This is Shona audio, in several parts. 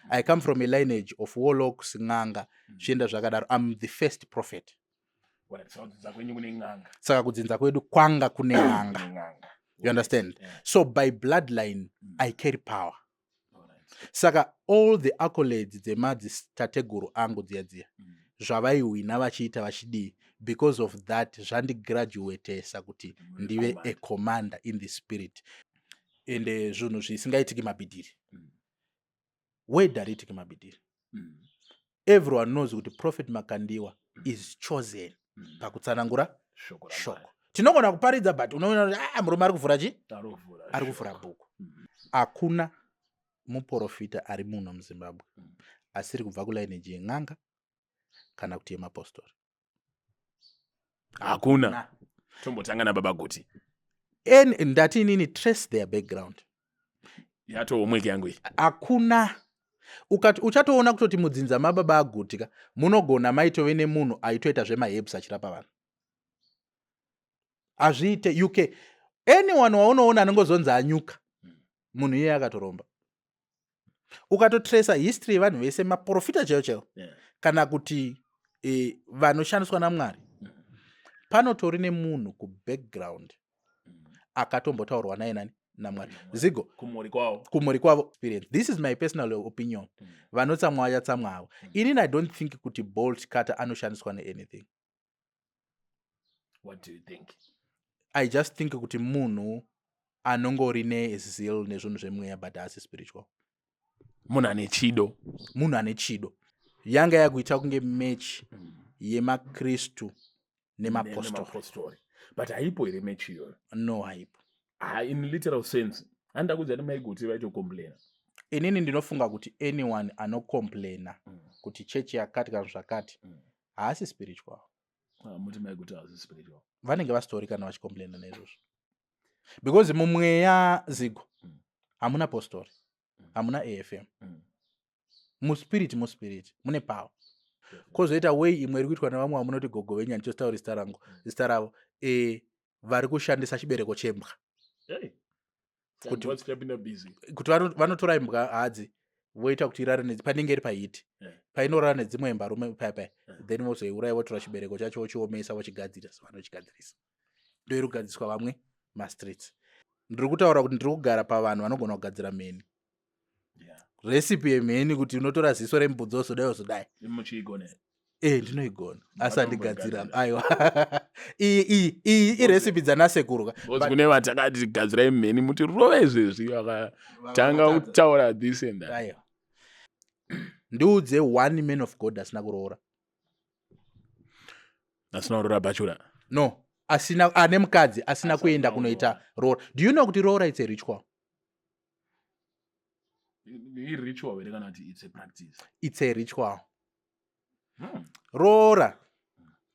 I come from a lineage of warlocks, n'anga, zvienda zvakadaro. I'm the first prophet. Saka kudzinza kwedu kwanga kune n'anga. You understand? So by bloodline I carry power. Saka all the accolades dzemadzitateguru angu dziya dziya zvavaihwina vachiita vachidii, because of that zvandigraduatesa kuti ndive a commander in the spirit. Ende zvinhu zvisingaitiki mabhidhiri, word hariitiki mabhidhiri. Everyone knows kuti Prophet Makandiwa is chosen pakutsanangura shoko. Tinogona kuparidza, but unoona kuti murume ari kuvhura chi, ari kuvhura bhuku. Hakuna muprofita ari muno muZimbabwe asiri kubva kulineage yen'anga kana kuti yemapostori. Hakuna. Tombotanga nababa Guti. Ndati inini trace their background. Yatoo yangu iyi. Hakuna. Ukati uchatoona kutoti mudzinza mababa aGuti ka, munogona maitove nemunhu aitoita zvemaherbs achirapa vanhu. Hazviite. Uk anyone waunoona anongozonzi anyuka, munhu iyeye akatoromba. Ukatotresa history yevanhu vese, maprofita chaivo chaivo, kana kuti vanoshandiswa naMwari, panotori nemunhu kubackground akatombotaurwa naye nani naMwari. Zigo. Kumhuri kwavo. Kumhuri kwavo. Experience, this is my personal opinion. Vanotsamwa vachatsamwa havo. Inini I don't think kuti Bolt Cutter anoshandiswa neanything. What do you think? I just think kuti munhu anongori nezeal nezvinhu zvemweya, but haasi spiritual. Munhu ane chido. Munhu ane chido. Yanga yakuita kunge match yemaKristu nemapostori. Nemapostori, but haipo here match iyoyo? No, haipo. Ah, in literal sense, handida kuudza kuti maiguti vaitocomplaina. Inini ndinofunga kuti anyone anocomplaina kuti chechi yakati kana zvakati haasi spiritual. Ah, muti maiguti haasi spiritual? Vanenge vasitori kana vachicomplaina naizvozvo, because mumweya, zigo, hamuna postori, hamuna AFM. Muspirit, muspirit mune power. Kwozoita way imwe iri kuitwa nevamwe vamunoti gogo venyu, handichotauri zita rangu, zita ravo, vari kushandisa chibereko chembwa. Hey. Kuti- Chapinda busy. Kuti vanotora imbwa hadzi, voita kuti irare panenge iri paheat, painorara nedzimwe mbarume paya paya, then vozoiuraya, votora chibereko chacho, vochiomesa, vochigadzira. Vanochigadzirisa, ndo iri kugadziriswa vamwe mastreets. Ndiri kutaura kuti ndiri kugara pavanhu vanogona kugadzira mheni, recipe yemheni, kuti unotora ziso rembudzi, wozodai, wozodai. Muchiigone? Ndinoigona, asi handigadzira, aiwa. Iyi irecipe dzanasekuru ka. Because kune vatakati gadzirai mheni muti rove izvezvi, vakatanga kutaura this and that. Aiwa, ndiudze one man of God asina kuroora. Asina kuroora, bachelor? No, asina, ane mukadzi asina Asina kuenda kunoita roora. Do you know kuti roora it's a ritual? Iritual here kana kuti it's a practice? It's a ritual. Roora,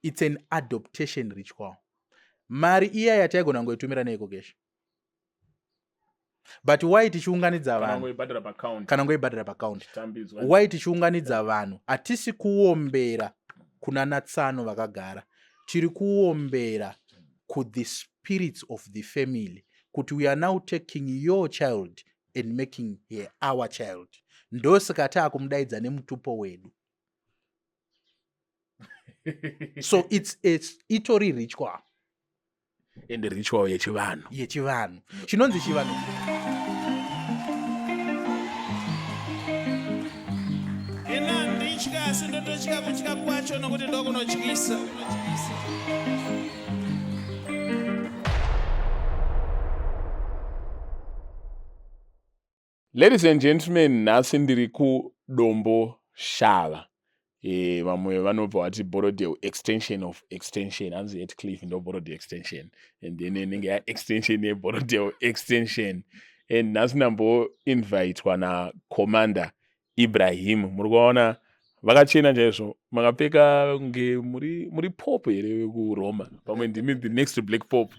it's an adoptation ritual. Mari iya yataigona kungoitumira neEcoCash, but why tichiunganidza Kana vanhu? ngoibhadhara paaccount. Kana ngoibhadhara paaccount. Tambidzwa. Why tichiunganidza vanhu? Hatisi kuombera kuna natsano vakagara, tiri kuombera kuthe spirits of the family kuti we are now taking your child and making her our child. Ndosaka taakumudaidza nemutupo wedu. So it's itori ritual. And ritual yechivanhu. Yechivanhu, chinonzi chivanhu. Ina handitya, asi ndototya kutya kwacho nokuti ndokunotyisa. Ladies and gentlemen, nhasi ndiri kuDombo Shava. Vamwe vanobva vati Borrowdale extension of extension. Hanzi Hatcliffe ndo Borrowdale extension, and then inenge yaextension yeBorrowdale extension. And nhasi ndamboinvitwa nacommander Ibrahim. Muri kuvaona vakachena chaizvo, makapfeka kunge muri pope here vekuRoma? Pamwe ndimi the next black pope.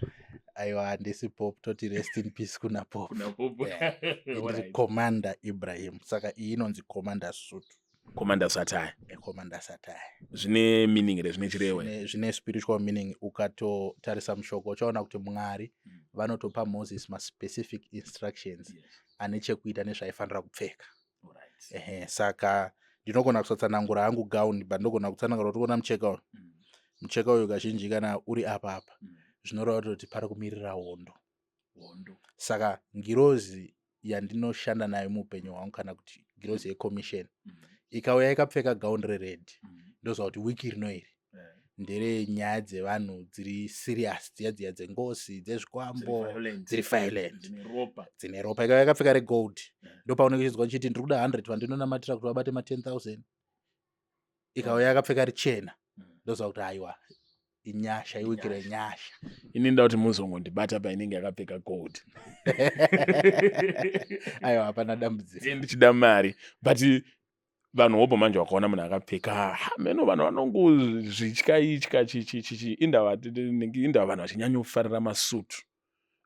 Aiwa, handisi pope. Toti rest in peace kuna pope. Kuna pope. Ndiri Commander Ibrahim. Saka iyi inonzi commander suit. Commander satire. Commander satire. Zvine meaning here? Zvine chirevo here? Zvine spiritual meaning. Ukatotarisa mushoko uchaona kuti Mwari vanotopa Moses maspecific instructions ane chekuita nezvaifanira kupfeka. Ehe, saka ndinogona kusatsanangura hangu gown, but ndogona kutsanangura kuti kuona mucheka uyu. Mucheka uyu kazhinji kana uri apa apa, zvinoreva kutoti pari kumirira hondo. Hondo. Saka ngirozi yandinoshanda nayo muupenyu hwangu, kana kuti ngirozi yecommission, ikauya ikapfeka gown rered, ndoziva kuti wiki rino iri nderenyaya dzevanhu dziri serious, dziya dziya dzengozi, dzezvikwambo, dziri violent. Dzine ropa. Dzine ropa. Ikauya ikapfeka regold, ndopaunenge uchinzwa ndichiti ndiri kuda 100 vandinonamatira kuti vabate ma10 000. Ikauya yakapfeka richena, ndoziva kuti aiwa, inyasha, iwiki renyasha. Ini nda kuti muzongondibata painenge yakapfeka gold. Aiwa, hapana dambudziko. Ndiye ndichida mari, but vanhu hopo manje vakaona munhu akapfeka hameno, vanhu vanongozvitya itya chichi chichi. Indava vanhu vachinyanyofarira masutu,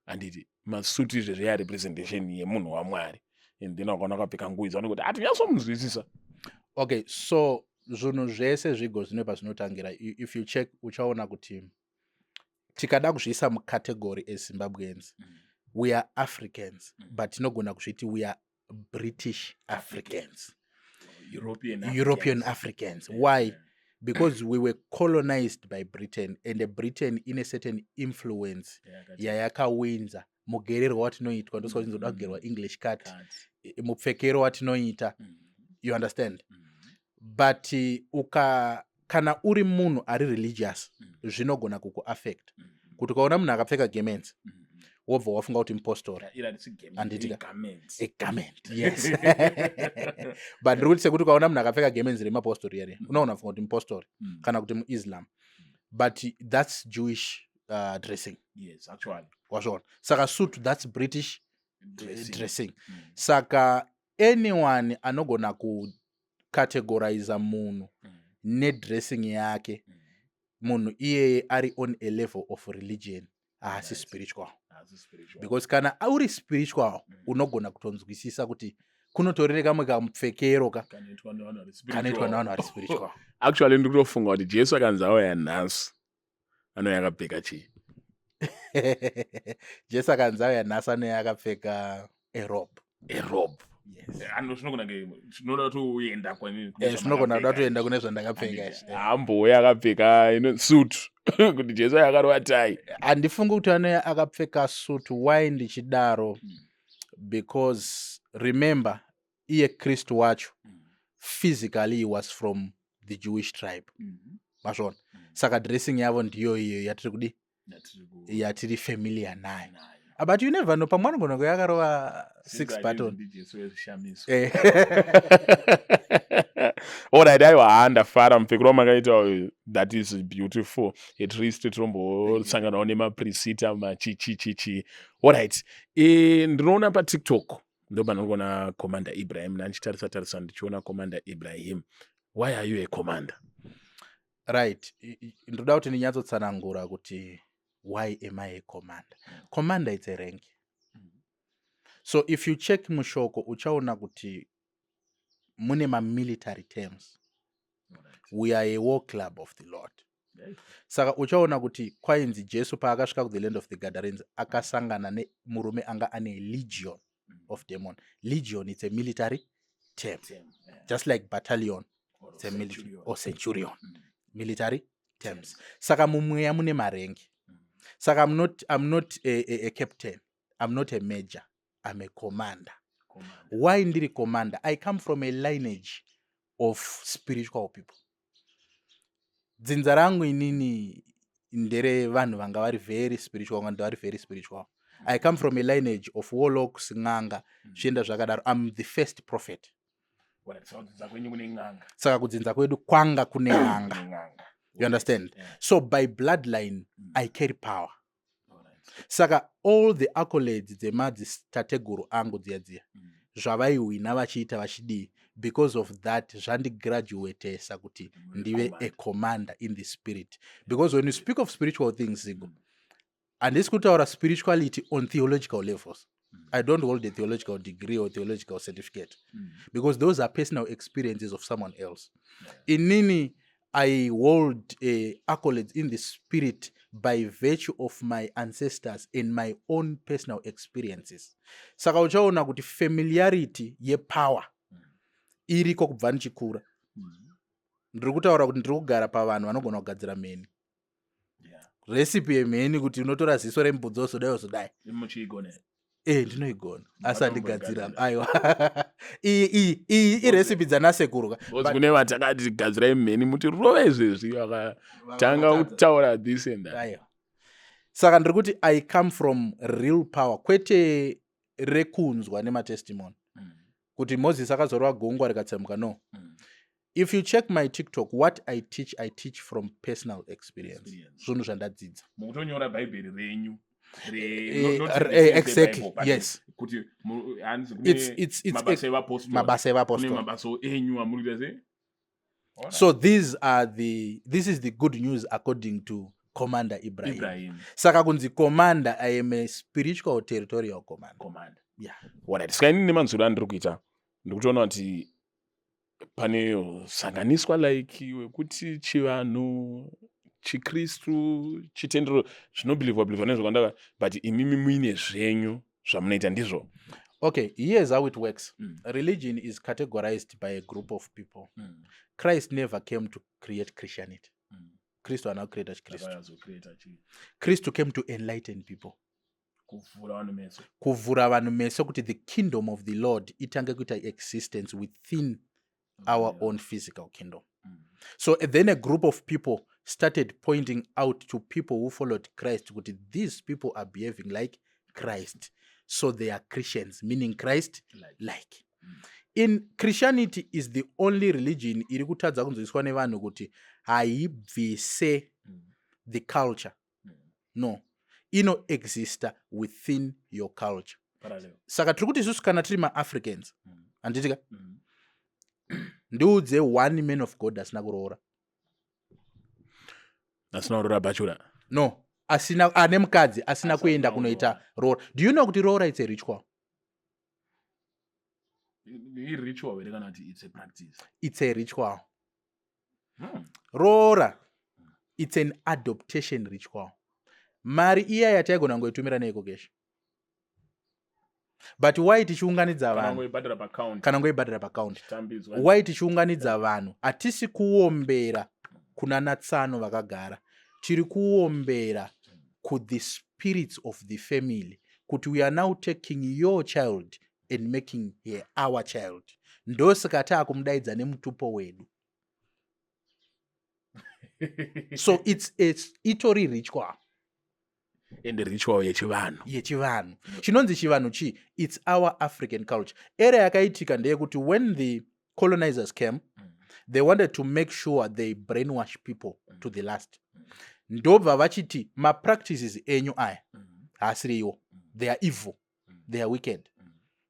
handiti? Masutu izvezvi yarepresentation yemunhu waMwari, and then vakaona akapfeka nguo idzi vanongoti hatinyatsomuzwisisa. Okay, so zvinhu zvese zvigo zvine pazvinotangira. If you check, uchaona kuti tikada kuzviisa mucategory eZimbabweans, we are Africans, but tinogona kuzviti we are British Africans. European. European Africans. Why? Because we were colonized by Britain, and Britain ine certain influence yayakawinza mugererwo watinoitwa. Ndosaka uchinzoda kugerwa English cut, mupfekero watinoita, you understand? But uka kana uri munhu ari religious, zvinogona kukuaffect kuti ukaona munhu akapfeka garments, wobva wafunga kuti mupostori. Handiti ka? A garment, yes, but ndiri kuti sekuti ukaona munhu akapfeka garments remapostori yere, unoona funga kuti mupostori kana kuti muIslam, but that's Jewish dressing. Yes, actually. Wazviona? Saka suit, that's British dressing. Dressing. Saka anyone anogona kucategoriza munhu nedressing yake, munhu iyeye ari on a level of religion, haasi spiritual. Haasi spiritual. Because kana uri spiritual, unogona kutonzwisisa kuti kunotorere kamwe kamupfekero ka kanoitwa nevanhu vari kanoitwa spiritual. Nevanhu vari spiritual. Actually, ndiri kutofunga kuti Jesu akanzi auya nhasi, anouya akapfeka chii? Jesu akanzi auya nhasi, anouya akapfeka a robe. A robe. Yes. Ano zvinogona kunge zvinoda kutoenda Zvinogona kuda kutoenda kune zvandakapfeka izvi. Hambouya akapfeka suit, kuti Jesu auya akarova tai. Handifungi kuti anouya akapfeka suit. Why ndichidaro? Because remember, iye Kristu wacho, physically he was from the Jewish tribe, mazvona? Saka dressing yavo ndiyo iyo yatiri kudi, yatiri familiar nayo. Ah, but you never know, pamwe anogona kuya akarova six button. Jesu wezvishamiso. Eh. Alright, aiwa, ha, ndafara mupfekero wamakaita uyu. That is beautiful. At least tirombosanganawo nemaprisita machichichichi. Alright, ndinoona paTikTok, ndo panongoona Commander Ibrahim. Ndandichitarisa tarisa, ndichiona Commander Ibrahim. Why are you a commander? Right, ndoda kuti ndinyatsotsanangura kuti why am I a commander. Commander, it's a rank. So if you check mushoko, uchaona kuti mune mamilitary terms. We are a war club of the Lord. Saka uchaona kuti kwainzi Jesu paakasvika kuthe land of the Gadarenes, akasangana nemurume anga ane legion of demon. Legion, it's a military term, just like battalion, it's a military, or centurion, military terms. Saka mumweya mune maranks. Saka I'm not a captain, I'm not a major, I'm a commander. Why ndiri commander? I come from a lineage of spiritual people. Dzinza rangu inini ndere vanhu vanga vari very spiritual, vanhu vari very spiritual. I come from a lineage of warlocks, n'anga, zvienda zvakadaro. I'm the first prophet. Saka kudzinza kwedu kwanga kune n'anga, you understand? So by bloodline I carry power. Saka all the accolades dzemadzitateguru angu dziya dziya, zvavaihwina vachiita vachidii, because of that zvandigraduatesa kuti ndive a commander in the spirit. Because when you speak of spiritual things, Zigo, handisi kutaura spirituality on theological levels. I don't hold a theological degree or theological certificate, because those are personal experiences of someone else. Inini I hold accolades in the spirit by virtue of my ancestors and my own personal experiences. Saka uchaona kuti familiarity yepower. Iriko kubva ndichikura. Ndiri kutaura kuti ndiri kugara pavanhu vanogona kugadzira mheni. Recipe yemheni, kuti unotora ziso rembudzi, wozodai, wozodai. Muchiigona? E, ndinoigona, asi handigadzira, aiwa. Iyi irecipe dzanasekuru ka. Because kune vatakati gadzirai mheni, muti rove izvezvi, vakatanga kutaura this and that. Aiwa, saka ndiri kuti I come from real power, kwete rekunzwa nematestimony kuti Moses akazorova gungwa rikatsemuka, no. If you check my TikTok, what I teach, I teach from personal experience. Experience. Zvinhu zvandadzidza. Mukutonyora Bhaibheri renyu. Exactly, yes. Kuti hanzi It's mabasa evapostori. Mabasa Kune evapostori. Mabasa enyu amuri kuita sei. Alright. So these are the this is the good news according to Commander Ibrahim. Ibrahim. Saka kunzi commander, I am a spiritual territorial commander. Commander. Yeah. Alright, saka inini nemanzwiro andiri kuita, ndikutoona kuti pane sanganiswa like wekuti chivanhu, chiKristu, chitendero zvinobhilivhwa bhilivhwa nezvakandaka, but imimi muine zvenyu zvamunoita, ndizvo? Okay, here's how it works. Religion is categorized by a group of people. Christ never came to create Christianity. Kristu haana kucreata chiKristu. Akazocreata Kristu came to enlighten people. Kuvhura vanhu meso. Kuvhura vanhu meso kuti the kingdom of the Lord itange kuita existence within our own physical kingdom. So then a group of people started pointing out to people who followed Christ kuti these people are behaving like Christ, so they are Christians, meaning Christ like. In Christianity is the only religion iri kutadza kunzwiswa nevanhu kuti haibvise the culture. No, inoexista within your culture. Parallel. Saka tiri kuti isusu kana tiri maAfricans, handitika? Ndiudze one man of God asina kuroora. Asina kuroora, bachelor? No, asina, ane mukadzi asina Asina kuenda kunoita roora. Do you know kuti roora, it's a ritual? Iritual here kana kuti it's a practice? It's a ritual. Roora, it's an adoptation ritual. Mari iya yataigona kungoitumira neEcoCash, but why tichiunganidza Kana vanhu? ngoibhadhara paaccount. Kana ngoibhadhara paaccount. Tambidzwa. Why tichiunganidza vanhu? Hatisi kuombera kuna natsano vakagara, tiri kuombera kuthe spirits of the family kuti we are now taking your child and making her our child. Ndosaka taakumudaidza nemutupo wedu. So it's itori ritual. And ritual yechivanhu. Yechivanhu. Chinonzi chivanhu chii? It's our African culture. Era yakaitika ndeyekuti when the colonizers came, they wanted to make sure they brainwash people to the last. Ndobva vachiti mapractices enyu aya haasiriwo, they are evil, they are wicked,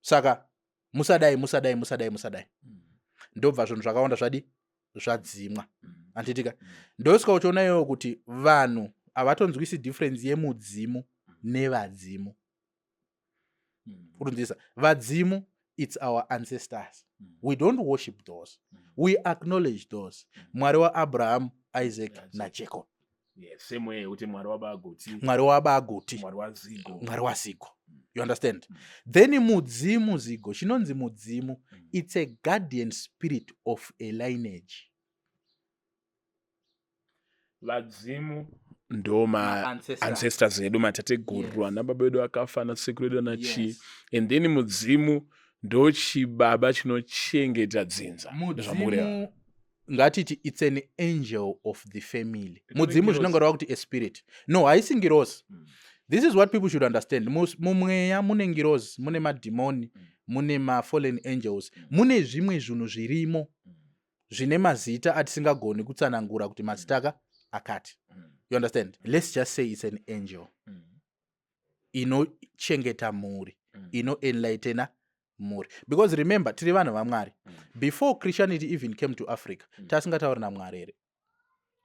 saka musadai, musadai, musadai, musadai. Ndobva zvinhu zvakawanda zvadi zvadzimwa, handitika? Ndosvika uchiona iyoyo kuti vanhu havatonzwisi difference yemudzimu nevadzimu. Kurunzisa vadzimu, it's our ancestors. We don't worship those, we acknowledge those. Mwari waAbraham, Isaac naJacob. Yeah, same way kuti Mwari wabaguti. Mwari wabaguti. Mwari waZigo. Mwari waZigo, you understand? Then mudzimu, Zigo, chinonzi mudzimu, it's a guardian spirit of a lineage. Vadzimu ndo Ancestors. Ma-ancestors edu, matateguru, ana baba edu akafa, ana sekuru edu, ana chii. And then mudzimu ndo chibaba chinochengeta dzinza, ndozvamukureva? Mudzimu, ngatiti it's an angel of the family. Itori Mudzimu ngirozi. zvinongoreva kuti a spirit. No, haisi ngirozi. This is what people should understand. Mumweya mune ngirozi, mune madhimoni, mune mafallen angels, mune zvimwe zvinhu zvirimo zvine mazita atisingagoni kutsanangura kuti mazita aka akati, you understand? Let's just say it's an angel inochengeta mhuri, inoenlightena mhuri, because remember, tiri vanhu vaMwari. Before Christianity even came to Africa, tasingatauri naMwari here?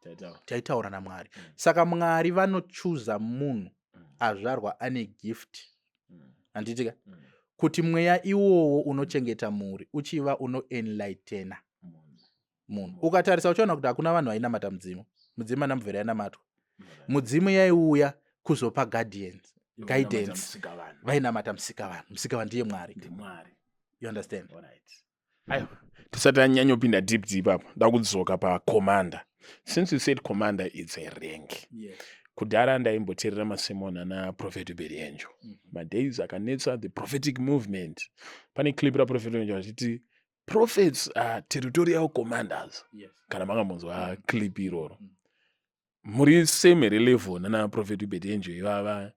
Taitaura. Taitaura naMwari. Saka Mwari vanochuza munhu azvarwa ane gift, handitika? Kuti mweya iwowo unochengeta mhuri uchiva unoenlightena munhu. Ukatarisa uchiona kuti hakuna vanhu vainamata mudzimu. Mudzimu anamubvera yanamatwa. Mudzimu yaiuya kuzopa guardians, guidance. Musikavanhu. Vainamata Musikavanhu. Musikavanhu ndiye Mwari. Ndimwari. You understand? Alright. Aiwa. Tisati tanyanyopinda deep deep apo, ndakudzoka pacommander. Since you said commander, it's a rank. Kudhara ndaimboteerera masermon ana Prophet Uebert Angel, madays akanetsa the prophetic movement. Pane clip raProphet Angel achiti prophets are territorial commanders. Kana makambonzwa clip iroro, muri same here level nana Prophet Uebert Angel ivava?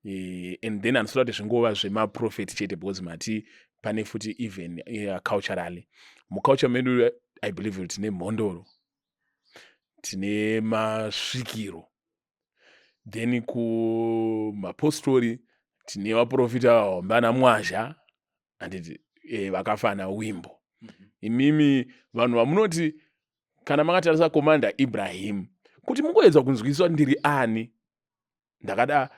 And then handisida kuti zvingova zvemaprophet chete, because mati pane futi even culturally, muculture medu I believe kuti tine mhondoro, tine masvikiro, then kumapostori tine vaprofita vahombe ana Mwazha, handiti? Vakafana Wimbo. Imimi vanhu vamunoti kana makatarisa Commander Ibrahim, kuti mungoedza kunzwisisa kuti ndiri ani, ndakada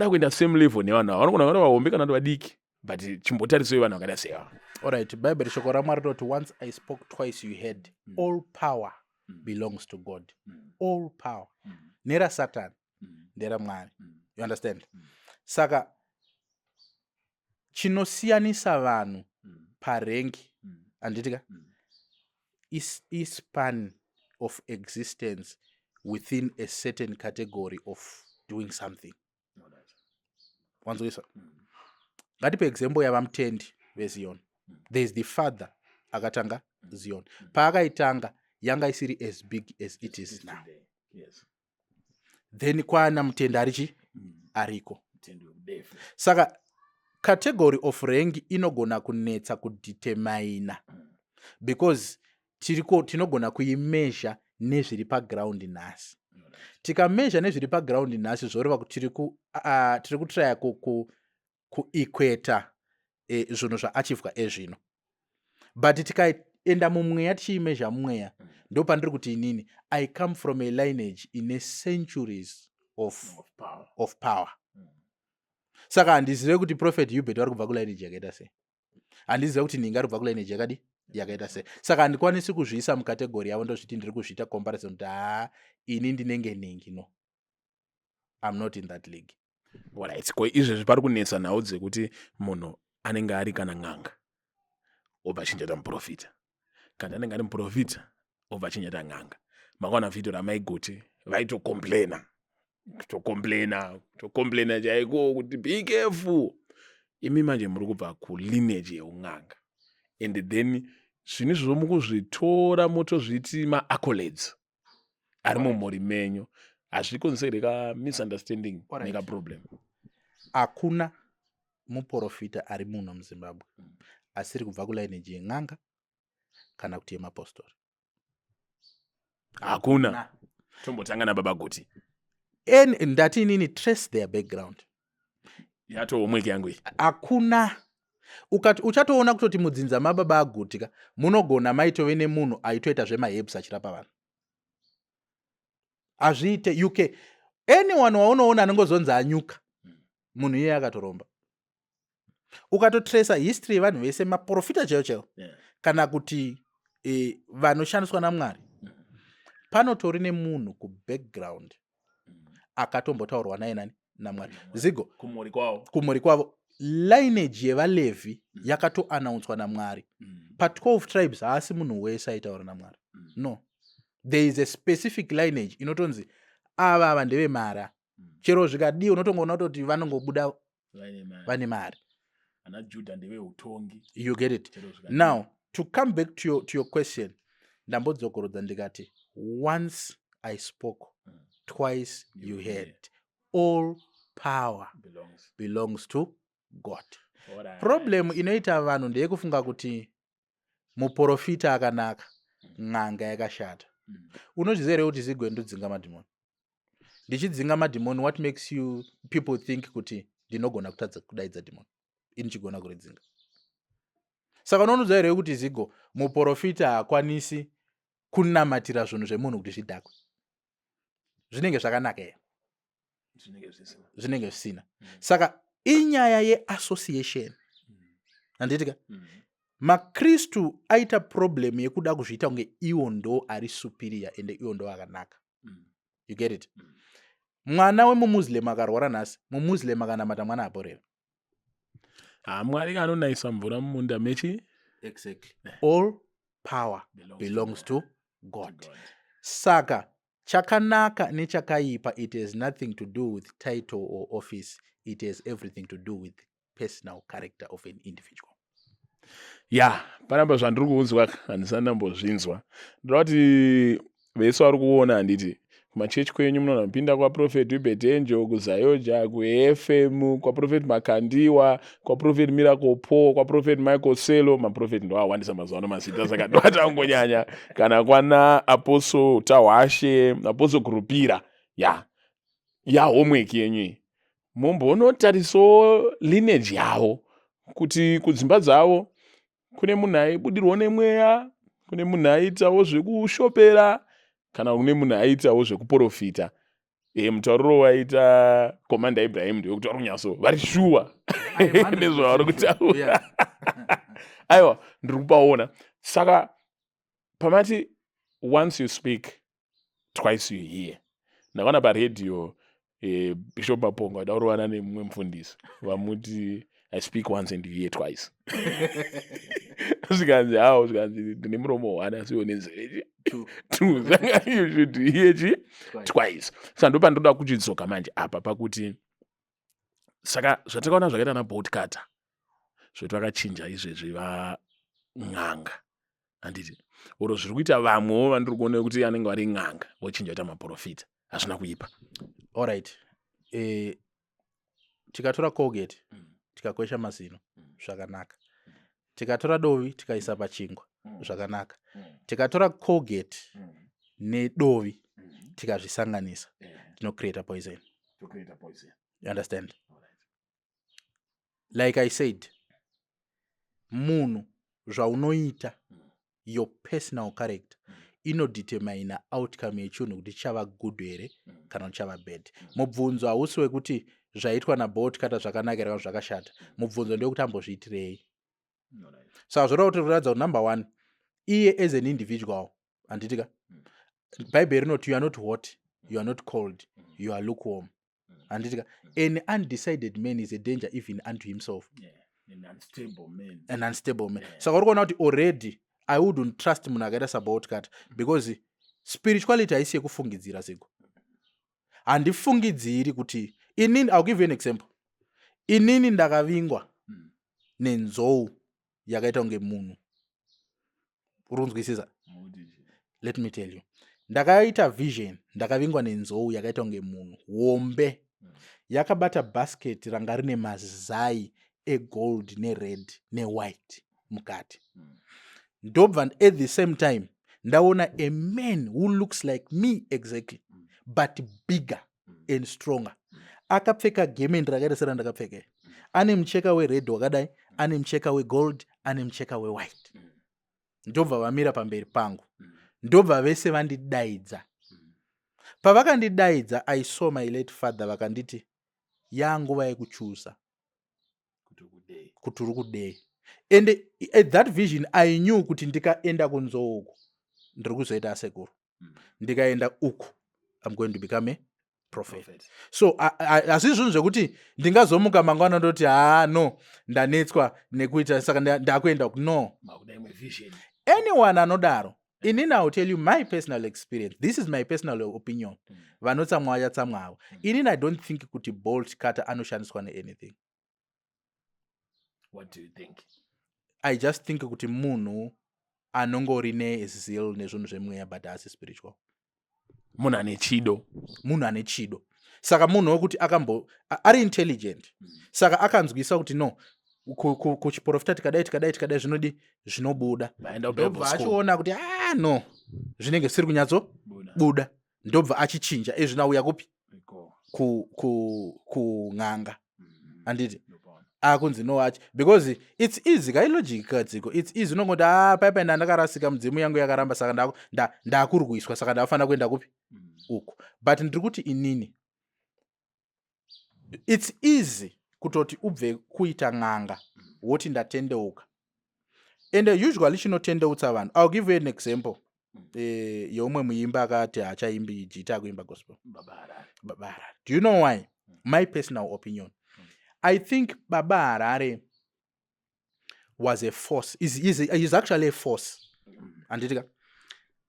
kuenda same level nevanhu ava, vanogona vari vahombe kana kuti vadiki, but chimbotarisoi vanhu vakaita seva. Alright, Bhaibheri, shoko raMwari rinoti, "Once I spoke, twice you heard." All power belongs to God. All power, neraSatan, nderaMwari. You understand? Saka chinosiyanisa vanhu parank, handiti ka, ispan of existence within a certain category of doing something. Wanzwisa? Ngatipe example yavaMutendi veZion. There is the father akatanga Zion. Paakaitanga yanga isiri as big as it is now. Then kwana Mutendi arichi ariko. Saka category of rank inogona kunetsa kudetermina because tiriko tinogona kuimeasure nezviri paground nhasi. Tikameasure nezviri paground nhasi, zvoreva kuti tiri kutraya kuequata zvinhu zvaachievwa ezvino, but tikaenda mumweya, tichiimeasure mumweya, ndo pandiri kuti inini I come from a lineage ine centuries of power. Of power. Saka handizive kuti Prophet Uebert vari kubva kulineage yakaita sei, handizive kuti Ninga ari kubva kulineage yakadi yakaita sei. Saka handikwanisi kuzviisa mucategory yavo, ndozviti ndiri kuzviita comparison kuti haa, ini ndinenge ningi. No, I'm not in that league. Alright, ko izvezvi pari kunetsa nhau dzekuti munhu anenge ari kana n'anga, obva achinjata muprofita, kana anenge ari muprofita, obva achinjata n'anga. Makaona vhidhio ramaigoti vaitocomplaina, kutocomplaina, kutocomplaina chaiko kuti be careful. Imi manje muri kubva kulineage yeun'anga, and then zvinhu izvozvo mukuzvitora motozviti maaccolades ari mumhuri menyu. Hazvikonzeri ka misunderstanding nekaproblem? Hakuna muprofita ari muno muZimbabwe asiri kubva kulineage yen'anga kana kuti yemapostori. Hakuna. Tombotanga nababa Guti. Ndati inini trace their background. Yatoomweki yangu iyi. Hakuna. Ukati uchatoona kutoti mudzinza mababa aGuti ka, munogona maitove nemunhu aitoita zvemaherbs achirapa vanhu. Hazviite. Uk anyone waunoona anongozonzi anyuka, munhu iyeye akatoromba. Ukatotraca history yevanhu vese, maprofita chaivo chaivo, kana kuti vanoshandiswa naMwari, panotori nemunhu kubackground akatombotaurwa naye nani naMwari. Zigo. Kumhuri kwavo. Kumhuri kwavo. Lineage yevaLevhi yakatoannouncwa naMwari. Pa12 tribes haasi munhu wese aitaura naMwari. No, there is a specific lineage inotonzi ava ndevemara. Chero zvikadii, unotongoona kutoti vanongobuda vaine mari. Vane mari. Ana Judha ndeveutongi. You get it? Chero zvikadii. Now, to come back to your question, ndambodzokorodza ndikati, once I spoke, twice you You heard. Heard. All power belongs belongs to God. Alright. Problem inoita vanhu ndeyekufunga kuti muprofita akanaka, n'anga yakashata. Unozviziva here kuti zigwe ndodzinga madhimoni? Ndichidzinga madhimoni, what makes you people think kuti ndinogona kutadza kudaidza dhimoni ini chigona kuridzinga? Saka unonoziva here kuti zigo muprofita haakwanisi kunamatira zvinhu zvemunhu kuti zvidhakwe? Zvinenge zvakanaka here? Zvinenge zvisina. Zvinenge zvisina. Saka inyaya yeassociation, handiti ka? Makristu aita problem yekuda kuzviita kunge iwo ndo ari superior ende iwo ndo akanaka. You get it? Mwana wemumuslim akarwara nhasi, mumuslim akanamata, mwana aporera. Ha, Mwari anonayisa mvura mumunda mechi. Exactly, all Power belongs to God. To God. Saka chakanaka nechakaipa, it has nothing to do with title or office. It has everything to do with personal character of an individual. Ya, panapa zvandiri kuunzwa handisati ndambozvinzwa. Ndoda kuti vese vari kuona, handiti kumachechi kwenyu munoona mupinda kwaProphet Uebert Angel, kuZAOGA, kuAFM, kwaProphet Makandiwa, kwaProphet Miracle Paul, kwaProphet Michael Selo. Maprofet ndo awandisa mazuva ano mazita, saka ndoatangonyanya, kana kwana Apostle Tawashe, Apostle Gurupira. Ya, ya homework yenyu iyi, mombonotarisawo lineage yavo kuti kudzimba dzavo kune munhu aibudirwawo nemweya, kune munhu aiitawo zvekushopera, kana kune munhu aiitawo zvekuprofita. Mutauriro waita Commander Ibrahim ndewekuti vari kunyatso vari shuwa nezvavari kutaura. Aiwa, ndiri kupaona. Saka pamati once you speak, twice you hear, ndakaona paredhiyo Bishop Maponga vada kurovana nemumwe mufundisi, vamuti, "I speak once and you hear twice." Zvikanzi hawo, zvikanzi ndine muromo one asi iwo nenzeve Two. two, saka you should hear chi? Twice. Twice. Saka ndo pandoda kuchidzoka manje apa pakuti saka zvatakaona zvakaita naBolt Cutter, zvoti vakachinja izvezvi van'anga, handiti? Oro zviri kuita vamwewo vandiri kuona kuti anenge vari n'anga vochinja kuita maprofita, hazvina kuipa? Alright, tikatora Colgate tikakwesha mazino, zvakanaka. Tikatora dovi tikaisa pachingwa, zvakanaka. Tikatora Colgate nedovi tikazvisanganisa, tinocreata poison. You understand? Like I said, munhu zvaunoita, your personal character inodetermina outcome yechinhu kuti chichava good here kana kuti chava bad. Mubvunzo hausi wekuti zvaitwa naBolt Cutter zvakanaka here kana zvakashata. Mubvunzo ndewekuti ambozviitirei. Saka zvoreva kuti kuratidza kuti number one, iye as an individual, handiti ka, Bhaibheri rinoti you are not hot, you are not cold, you are lukewarm, handiti ka? An undecided man is a danger even unto himself. An unstable man. Saka uri kuona kuti already I wouldn't trust munhu akaita saBolt Cutter, because spirituality haisi yekufungidzira. Seko handifungidziri kuti inini, I'll give you an example, inini ndakavingwa nenzou yakaita kunge munhu. Uri kunzwisisa? Let me tell you, ndakaita vision, ndakavingwa nenzou yakaita kunge munhu hombe, yakabata basket ranga rine mazai egold nered newhite mukati. Ndobva at the same time ndaona a man who looks like me exactly but bigger and stronger, akapfeka garment rakaita serandakapfeka, ane mucheka wered wakadai, ane mucheka wegold, ane mucheka wewhite. Ndobva vamira pamberi pangu, ndobva vese vandidaidza. Pavakandidaidza, I saw my late father. Vakanditi yanguva yekuchuza kuti uri kudei. And at that vision I knew kuti ndikaenda kunzou uku ndiri kuzoita asekuru, ndikaenda uku I'm going to become a prophet. So hazvi zvinhu zvekuti ndingazomuka mangwana ndoti, "Ha, no, ndanetswa nekuita, saka ndakuenda uku." No, anyone anodaro, inini I will tell you my personal experience, this is my personal opinion, vanotsamwa vachatsamwa avo. Inini I don't think kuti Bolt Cutter anoshandiswa neanything. What do you think? I just think kuti munhu anongori nezeal nezvinhu zvemweya, but haasi spiritual. Munhu ane chido. Munhu ane chido. Saka munhu wekuti akambo ari intelligent, saka akanzwisa kuti no, kuchiprofita tikadai, tikadai, tikadai, zvinodi zvinobuda. Vaenda kuBible Ndobva school. achiona kuti ah, no, zvinenge zvisiri kunyatsobuda, ndobva achichinja ezvino auya kupi? Kun'anga, handiti? Akunzi no achi because it's easy kailogic kadziko, it's easy. Unongoti, "A, paipai ndandakarasika, mudzimu yangu yakaramba, saka ndakurwiswa, saka ndakufanira kuenda kupi? Uku." But ndiri kuti inini it's easy kutoti ubve kuita n'anga woti ndatendeuka. And usually chinotendeutsa vanhu, I'll give you an example yeumwe muimbi akati haachaimbi jita, akuimba gospel. Baba Harare. Baba Harare. Do you know why? My personal opinion, I think Baba Harare was a force, is actually a force. Handitika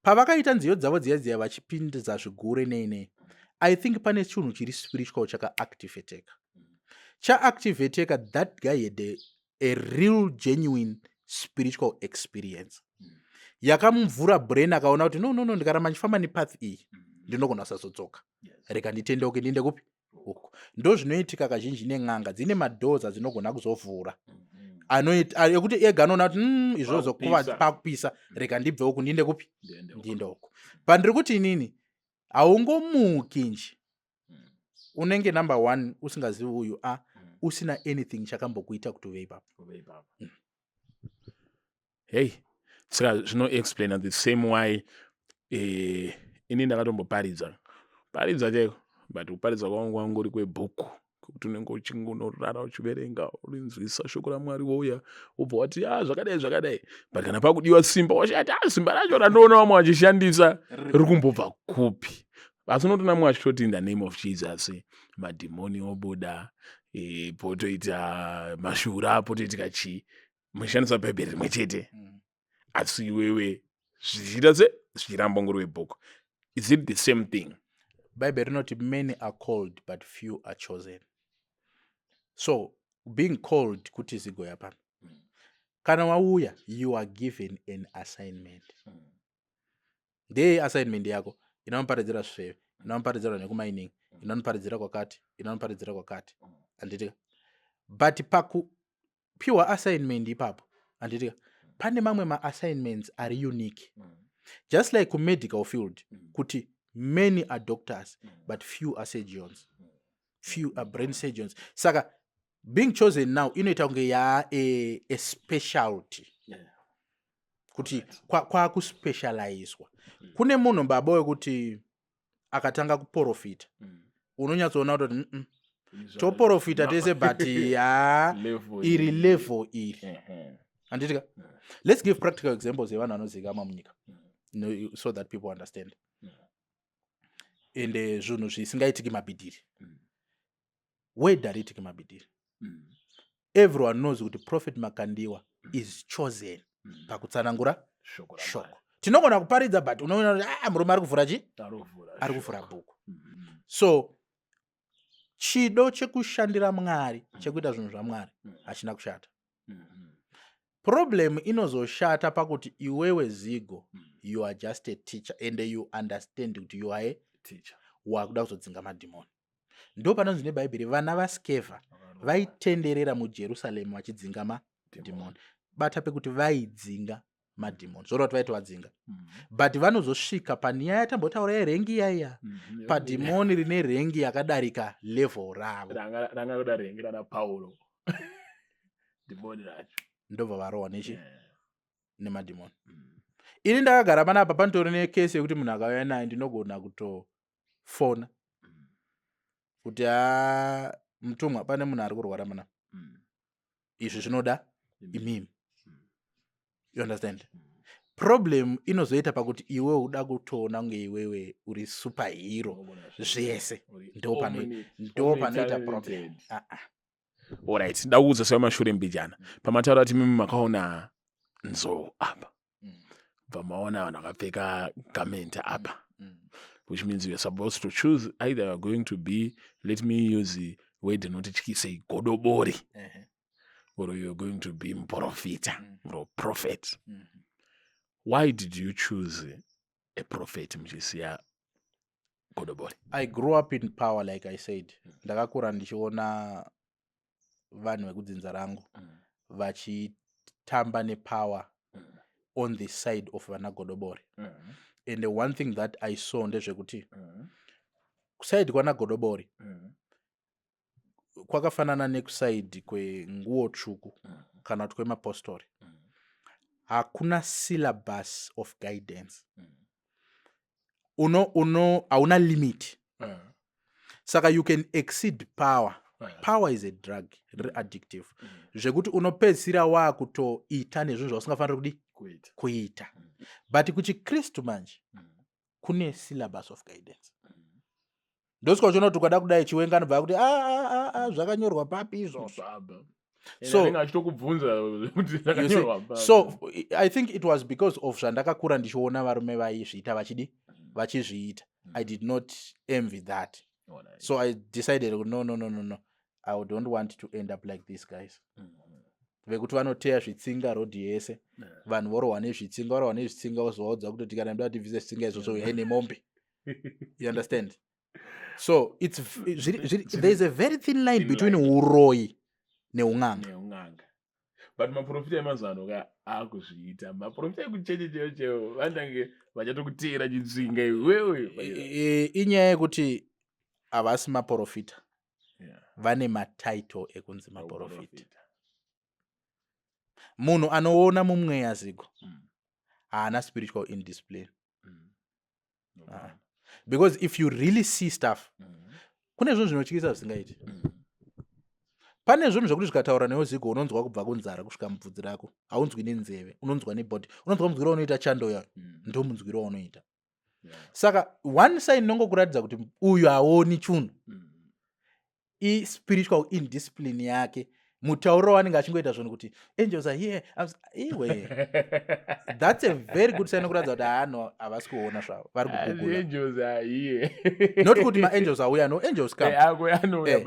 pavakaita nziyo dzavo dziya dziya vachipinza zvigure nei nei, I think pane chinhu chiri spiritual chakaactivateka, chaactivateka. That guy had a real genuine spiritual experience yakamuvhura brain, akaona kuti no, ndikaramba ndichifamba nepath iyi, ndinogona kusazodzoka. Rega nditendeuke, ndiende kupi? Uku. Ndo zvinoitika kazhinji nen'anga dzine madoors adzinogona kuzovhura ekuti ega anoona kuti izvozvo Pakupisa. Pakupisa, rega ndibve uku, ndiende kupi? Ndiende uku. Pandiri kuti inini haungomuki nje, unenge number one usingazivi uyu a usina anything chakambokuita kuti uve ipapo. Hey, saka zvinoexplaina the same why ini ndakatomboparidza paridza chaiko, but kuparidza kwangu kwangori kwebhuku, kuti unenge uchingonorara uchiverenga, urinzwisa shoko raMwari, wouya wobva wati, "A, zvakadai, zvakadai." But kana pakudiwa simba, washati, "A, simba racho randoona vamwe vachishandisa riri kumbobva kupi?" Asi unotoona mumwe achitoti, "In the name of Jesus," madhimoni obuda, potoita mashura, potoitika chii, muchishandisa Bhaibheri rimwe chete, asi iwewe zvichiita se zvichiramba ngori webhuku. Is it the same thing? Bhaibheri rinoti, "Many are called but few are chosen." So being called kuti zigoya pano, kana wauya, you are given an assignment. Ndeye assignment yako inonoparidzira zvifeve, inonoparidzira nekumining, inonoparidzira kwakati, inonoparidzira kwakati, handitika? But pakupiwa assignment ipapo, handitika, pane mamwe maassignments ari unique, just like kumedical field, kuti many are doctors but few are surgeons, few are brain surgeons. Saka being chosen now inoita kunge yaa a specialty, kuti kwakuspecializwa. Kune munhu baba wekuti akatanga kuprofita, unonyatsoona kuti toprofita tese, but ya iri level iri, handitika? Let's give practical examples yevanhu vanozivikanwa munyika, no, so that people understand. Ende zvinhu zvisingaitiki mabhidhiri, word hariitiki mabhidhiri. Everyone knows kuti Prophet Makandiwa is chosen pakutsanangura shoko. Tinogona kuparidza, but unoona kuti, ah, murume ari kuvhura chi, ari kuvhura bhuku. So chido chekushandira Mwari, chekuita zvinhu zvaMwari, hachina kushata. Problem inozoshata pakuti iwewe Zigo, you are just a teacher and you understand kuti you are a teacher, wakuda kuzodzinga madhimoni. Ndo panonzi neBhaibheri vana vaSkevha vaitenderera muJerusaremu vachidzinga madhimoni. Bata pekuti vaidzinga madhimoni, zvoreva kuti vaitovadzinga, but vanozosvika panyaya yatambotaura yerank iyaiya, padhimoni rine rank yakadarika level ravo. Ranga kuda rank rana Paulo dhimoni racho. Ndobva varohwa nechi nemadhimoni. Ini ndakagara panapa, panotori necase yekuti munhu akauya naye, ndinogona kutofona kuti, "Ha, mutumwa, pane munhu ari kurwara mana, izvi zvinoda imimi." You understand? Problem inozoita pakuti iwe uda kutoona kunge iwewe uri superhero zvese, ndo panoita problem. Ah, ah. Alright, ndakuudza sevamashure mbijana pamataura kuti mimi makaona nzou apa, bva maona vanhu vakapfeka garment apa, which means you're supposed to choose either you're going to be, let me use the word inotityisei, godobori, or you're going to be muprofita or prophet. Why did you choose a prophet muchisiya godobori? I grew up in power, like I said. Ndakakura ndichiona vanhu vekudzinza rangu vachitamba nepower on the side of vana godobori. And the one thing that I saw ndezvekuti kuside kwana godobori kwakafanana nekuside kwenguo tsvuku kana kuti kwemapostori. Hakuna syllabus of guidance. Uno hauna limit, saka you can exceed power. Power is a drug riri addictive, zvekuti unopedzisira waakutoita nezvinhu zvausingafaniri kudi kuita. But kuchiKristu manje kune syllabus of guidance. Ndosvika uchiona kuti ukada kudai, Chiwenga anobva kuti, "Ah, ah, ah, ah, zvakanyorwa papi izvozvo?" So- Anenge achitokubvunza kuti You see, zvakanyorwa pa- so I think it was because of zvandakakura ndichiona varume vaizviita, vachidi vachizviita. I did not envy that. So I decided, no, no, no, no, no, I don't want to end up like these guys vekuti vanoteya zvitsinga rodhi yese. Vanhu vorohwa nezvitsinga, varohwa nezvitsinga, vozovaudza kutoti kana muda tibvise zvitsinga izvozvo, uyai nemombe. You understand? So it's there is a very thin line Thin between line. Uroyi neun'anga. Neun'anga. But maprofita emazano ka akuzviita, maprofita ekucheche chaivo chaivo vandange vachatokuteera chitsinga iwewe. Inyaya yekuti havasi maprofita, vane matitle ekunzi maprofita. Maprofita. Munhu anoona mumweya, zigo, haana spiritual indiscipline. Ah. Because if you really see stuff, kune zvinhu zvinotyisa zvisingaiti. Pane zvinhu zvekuti zvikataura newe, zigo, unonzwa kubva kunzara kusvika mubvudzi rako. Haunzwi nenzeve, unonzwa nebody, unonzwa munzwiro waunoita chando yayo. Ndo munzwiro waunoita. Saka one sign inongokuratidza kuti uyu haoni chunhu ispiritual indiscipline yake, mutauriro waanenge achingoita zvinhu kuti angels are here. Iwe, that's a very good sign ekuratidza kuti haano, havasi kuona zvavo, vari kugugula. Angels are here. Not kuti maangels auya, no angels come. Ako anouya,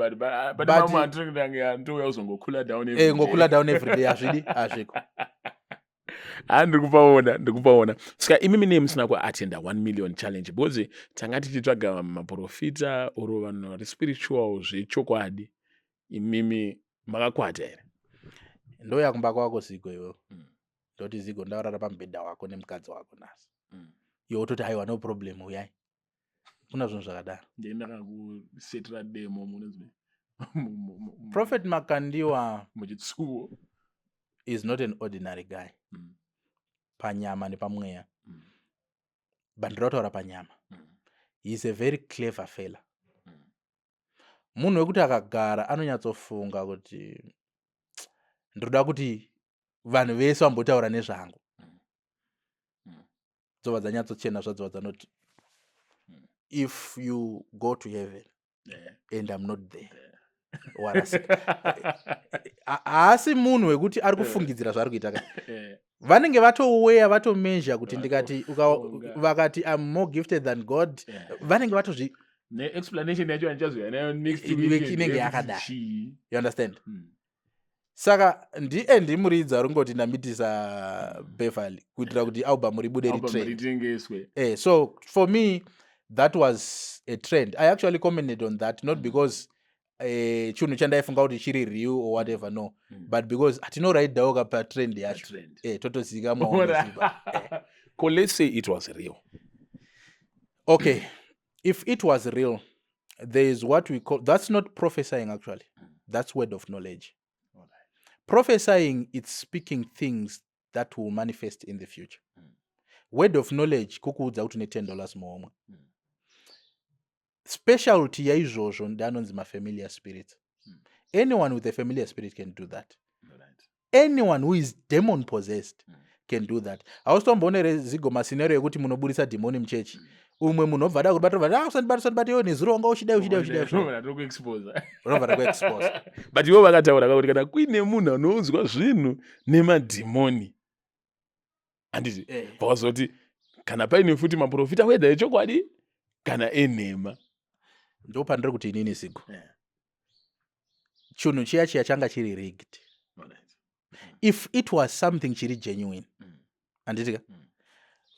but mamwe atinenge andouya kuzongokula down every Ngokula day. Down every day hazvidi, hazviko. Ha, ndiri kupaona, ndiri kupaona. Saka imimi nei musina kuatenda 1 million challenge? Because tanga tichitsvaga maprofita oro vanhu vari spiritual zvechokwadi. Imimi makakwata here? Ndoya kumba kwako, zigo, iwewe. Ndoti, "Zigo, ndaurara pamubhedha wako nemukadzi wako nhasi." Iwe wototi, "Aiwa, no problem, uyai." Kuna zvinhu zvakadaro. Ndendakakusetera demo munonzi Prophet Makandiwa muchitsuwo. is not an ordinary guy panyama nepamweya, but ndoda kutaura panyama. He is a very clever fella. Munhu wekuti akagara anonyatsofunga kuti ndoda kuti vanhu vese vambotaura nezvangu. Dzobva dzanyatsochena zvadzobva dzanoti, "If you go to heaven and I'm not there, warasika." Haasi munhu wekuti ari kufungidzira zvaari kuita ka. Vanenge vatoweya, vatomezha kuti ndikati Vatofunga. Vakati I'm more gifted than God, vanenge vatozvi Neexplanation yacho andichazoya nayo next Inenge weekend inenge yekuti yakadai. chii. You understand? Saka ndiMuridzi ari kungoti ndamitisa Beverly kuitira kuti album ribude, Album ritrend. Ritengeswe. So for me that was a trend. I actually commented on that not because chinhu chandaifunga kuti chiri real or whatever, no, but because hatinoraidhawo ka patrend yacho. Trend. Totozikamwa unoziva. Ko let's say it was real. Okay, if it was real, there is what we call, that's not prophesying actually, that's word of knowledge. Prophesying, it's speaking things that will manifest in the future. Word of knowledge kukuudza kuti une $10 muhomwe. Specialty yaizvozvo ndeanonzi mafamiliar spirits. Anyone with a familiar spirit can do that. Anyone who is demon possessed can do that. Hausitomboonere, zigo, mascenario ekuti munoburisa dhimoni muchechi, umwe munhu obva ada kuribata, obva, "Ah, usandibata, usandibata iwe, nezuro wanga uchidai, uchidai, uchidai, uchidai." Tokuexposa. Unobva takuexpose. But ivo vakataura kakuti kana kuine munhu anoudzwa zvinhu nemadhimoni, handiti? Vakazoti kana paine futi maprofita, whether echokwadi kana enhema. Ndo pandiri kuti inini, zigo, chinhu chiya chiya changa chiri rigged. If it was something chiri genuine, handiti ka,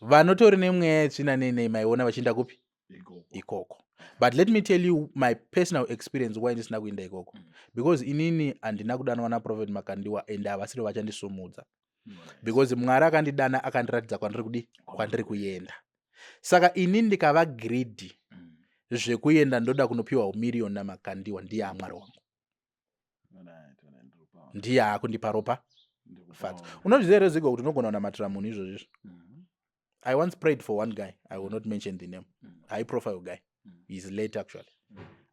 vanotori nemweya yetsvina nenei maiona vachienda kupi? Ikoko. Ikoko. But let me tell you my personal experience, why ndisina kuenda ikoko. Because inini handina kudanwa naProphet Makandiwa and havasiri vachandisumudza, because Mwari akandidana, akandiratidza kwandiri kudi, kwandiri kuenda. Saka inini ndikava greedy zvekuenda, ndoda kunopiwa umiriyoni naMakandiwa, ndiye aMwari wangu, ndiye aakundipa ropa fadzo. Unozviziva here, zigo, kuti unogona kunamatira munhu izvozvo izvo? I once prayed for one guy, I will not mention the name, high profile guy. He is late actually.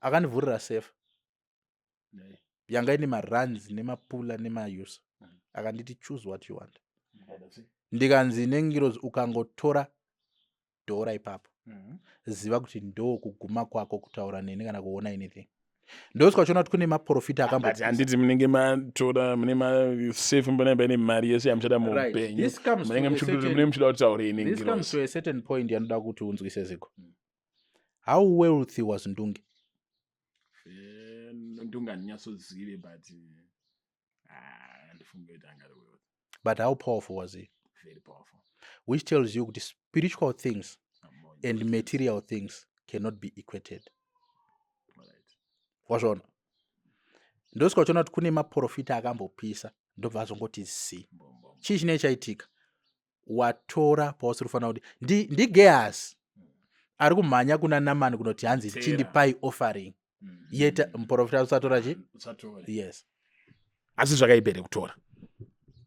Akandivhurira safe yanga ine marands nemapula nemaUSA. Akanditi, "Choose what you want." Ndikanzi nengirozi, "Ukangotora dhora ipapo, ziva kuti ndo kuguma kwako kutaura neni kana kuona anything." Ndoswa uchiona kuti kune maprofita But akambo handiti munenge matora mune masefu mbona paine mari yese yamuchada muupenyu. This comes to Munenge a munenge muchida kutaurei This comes nengirozi? to a certain point yanoda kuti unzwise, Ziko. How wealthy was Ndunge? Eh, Ndunge handinyatsozive, but ah, handifunge kuti angari wealthy. But how powerful was he? Very powerful. Which tells you kuti spiritual things More and important. material things cannot be equated. Alright. Wazviona? Ndosvika uchiona kuti kune maprofita akambopisa, ndobva azongoti zi. Mbom, Chii chinee chaitika? Watora pausiri kufanira kuti ndiGehazi ari kumhanya kuna Namani kunoti hanzi Tera. chindipai offering. Yet muprofita usatora chi? Usatore. Yes. Asi zvakaipa here kutora?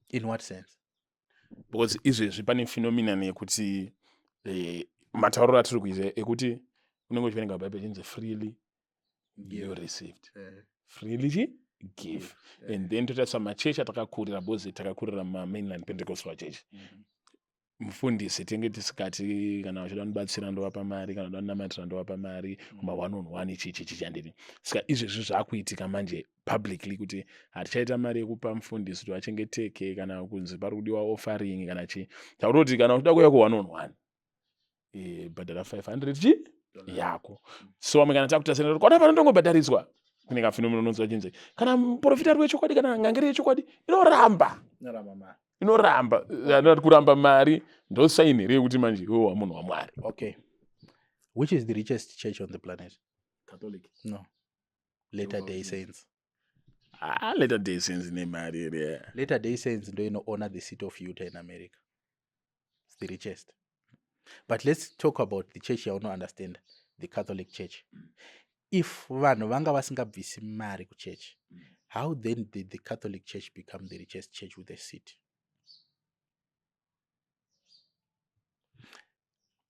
In what sense? Because izvezvi pane phenomenon yekuti matauriro atiri kuita ekuti unenge uchiverenga Bhaibheri chinzi "Freely you received, freely chi give." And then totarisa machechi atakakurira, because takakurira mamainline Pentecostal church, mufundisi tenge tisikati kana uchida kundibatsira ndovapa mari, kana uda kunamatira ndovapa mari, kuma one on one, ichi ichi ichi chandini. Saka izvezvi zvaakuitika manje publicly kuti hatichaita mari yekupa mufundisi kuti vachengeteke, kana kunzi pari kudiwa offering kana chii. Takutoti kana uchida kuuya ku one on one, bhadhara 500 chi yako. So vamwe kana takutasira kwana panondongobhadhariswa, kune kaphenomenon unonzwa chinzi kana muprofita ari wechokwadi kana ngangeri yechokwadi inoramba, inoramba, anoti kuramba mari ndosign here yekuti manje iwe wamunhu waMwari? Okay, which is the richest church on the planet? Catholic. No, Later Day Saints. Ah, Later Day Saints nemari here? Later Day Saints ndo inoona the city of Utah in America. It's the richest. But let's talk about the church yauno understand, the Catholic Church. If vanhu vanga vasingabvisi mari kuchurch, how then did the Catholic Church become the richest church with a city?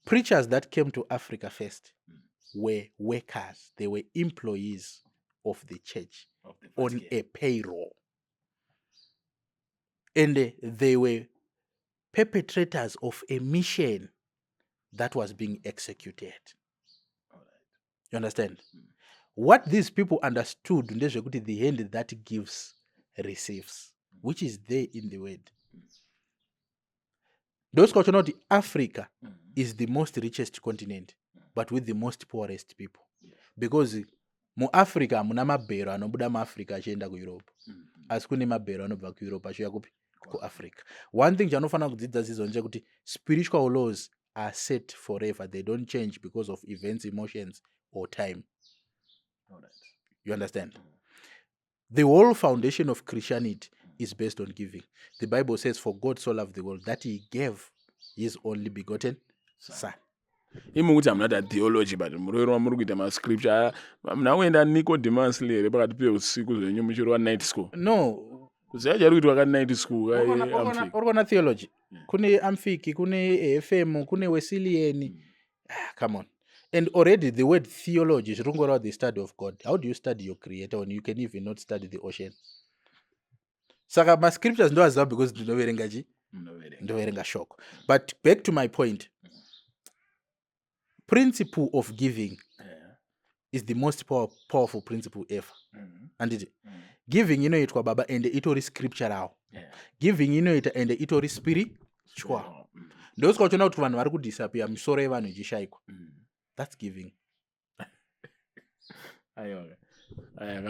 Preachers that came to Africa first were workers. They were employees of the church on a payroll, and they were perpetrators of a mission that was being executed. You understand? What these people understood ndezvekuti the hand that gives receives, which is there in the word. Ndosvika uchiona kuti Africa is the most richest continent but with the most poorest people, because muAfrica hamuna mabhero anobuda muAfrica achienda kuEurope, asi kune mabhero anobva kuEurope achiuya kupi? KuAfrica. One thing chanofanira kudzidza zizo ndechekuti spiritual laws are set forever. They don't change because of events, emotions or time. You understand? The whole foundation of Christianity is based on giving. The Bible says, "For God so loved the world that he gave his only begotten son." Imi kuti hamuna ta theology, but muroverwa muri kuita mascripture. Muna kuenda Nicodemus here pakati peusiku zvenyu muchirova night school? No. Kuziva chari kuitwa ka night school ka? Uri kuona theology, kune Amfiki, kune AFM, kune Wesleyan. Ah, come on. And already the word theology zviri kungoreva the study of God. How do you study your creator when you can even not study the ocean? Saka mascriptures ndoaziva because ndinoverenga chi? Ndoverenga shoko. But back to my point, principle of giving is the most powerful principle ever, anditi? Giving inoitwa, baba, ende itori scriptural. Giving inoita ende itori spiritual. Ndosvika uchiona kuti vanhu vari kudisappear, misoro yevanhu ichishayikwa. That's giving.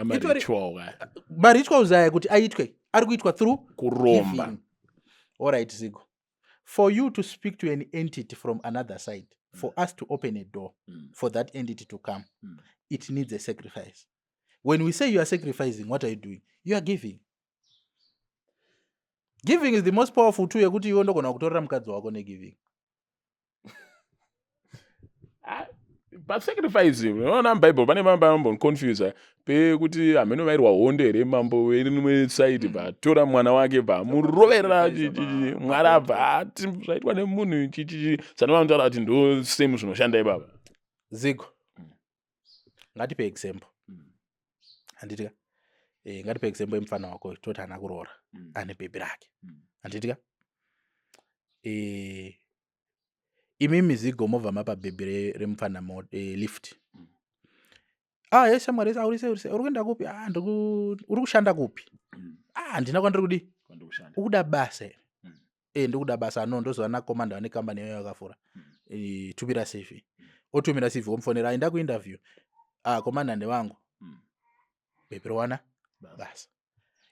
Maritual. Marituals aya kuti aitwe ari kuitwa through kuromba. Giving. Alright, Zigo, for you to speak to an entity from another side, for us to open a door for that entity to come, it needs a sacrifice. When we say you are sacrificing, what are you doing? You are giving. Giving is the most powerful tool yekuti iwe ndogona kutorera mukadzi wako negiving. Pasacrifice, unoona muBhaibheri pane mambo anombonconfusa pekuti hameno vairwa hondo here, mambo werimwe side bvatora mwana wake, bvamurovera. Mwari abva ati zvaitwa nemunhu chichichi. Saka vanotaura kuti ndo same zvinoshanda ipapa. Zigo, ngatipe example, handitika? Ngatipe example yemufana wako, toti haana kuroora, ane bhebhi rake, handitika? Imimi Zigo mobva mapa bhebhi remufana lift. Ah, yes shamwari, yes, uri sei, uri sei, uri kuenda kupi? Ah, uri kushanda kupi? Ah, handina kwandiri kudi. Ukuda basa here? Eh, ndikuda basa. No, ndozova nakomanda vane kambani yayo yakafura. Tumira CV. Otumira CV, womufonera, aenda kuinterview. Ah, komanda ndevangu. Baby, rowana basa.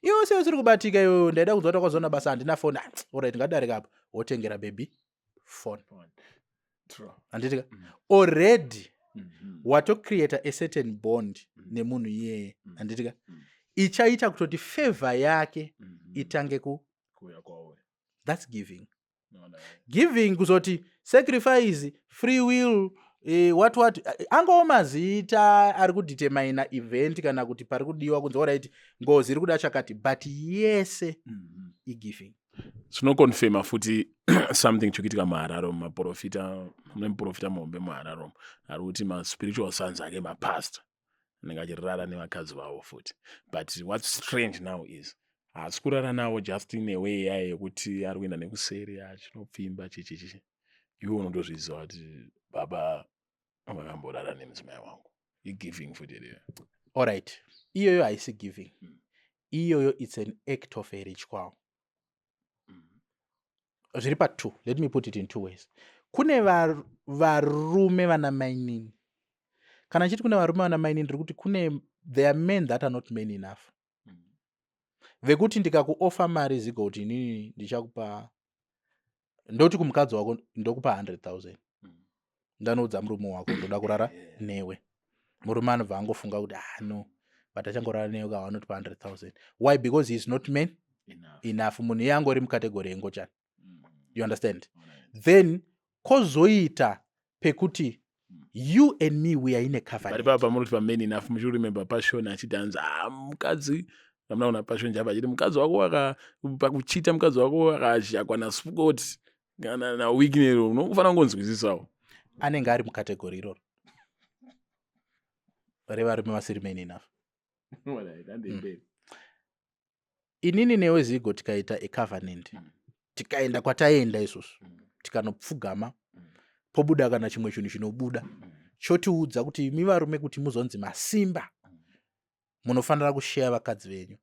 Iwe sei usiri kubatika iwewe? Ndaida kunzwa kuti wakazoona basa, handina foni. Ah, alright, ngatidarika apa. Wotengera baby phone. Handitika? Already watocreata a certain bond nemunhu iyeye. Handitika? Ichaita kutoti favor yake itange ku Kuuya kwauri. That's giving. No. Giving kuzoti sacrifice, free will, what what, angowo mazita ari kudetermina event kana kuti pari kudiwa kunzi alright, ngozi iri kuda chakati, but yese igiving. Zvinoconfirma futi something chikuitika muHarare. Mumaprofita, mune muprofita muhombe muHarare umu ari kuti maspiritual sons ake mapastor anenge achirara nevakadzi vavo futi. But what's strange now is haasi kurara navo just in a way yayo yekuti ari kuenda nekuseri achinopfimba chichichi. Iwe unotozviziva kuti baba vakamborara nemudzimai wangu. Igiving futi here? Alright, iyoyo haisi giving. Iyoyo it's an act of a ritual. Zviri pa2. Let me put it in two ways. Kune varume vana mainini. Kana chiti kune varume vana mainini, ndiri kuti kune, there are men that are not men enough, vekuti ndikakuoffer mari, zigo, kuti inini ndichakupa, ndoti kumukadzi wako ndokupa 100 000, ndanoudza murume wako ndoda kurara newe. Murume anobva angofunga kuti, ah, no, but achangorara newe ka, vanotipa 100 000. Why? Because he is not man enough. Enough. Munhu iye angori mucategory yengochani. You understand? Then kwozoita pekuti you and me, we are in a But covenant. papa muri kuti paman enough, muchiremember Passion achiti hanzi, ah, mukadzi, amuna kuna Passion Java achiti mukadzi wako waka pakuchita, mukadzi wako akazhakwa naScott kana naWicknell, unofanira kungonzwisisawo. Anenge ari mucategory iroro revarume vasiri man enough. Inini newe, Zigo, tikaita a covenant, tikaenda kwataenda isusu, tikanopfugama, pobuda kana chimwe chinhu chinobuda chotiudza kuti imi varume, kuti muzonzi masimba, munofanira kusheya vakadzi venyu.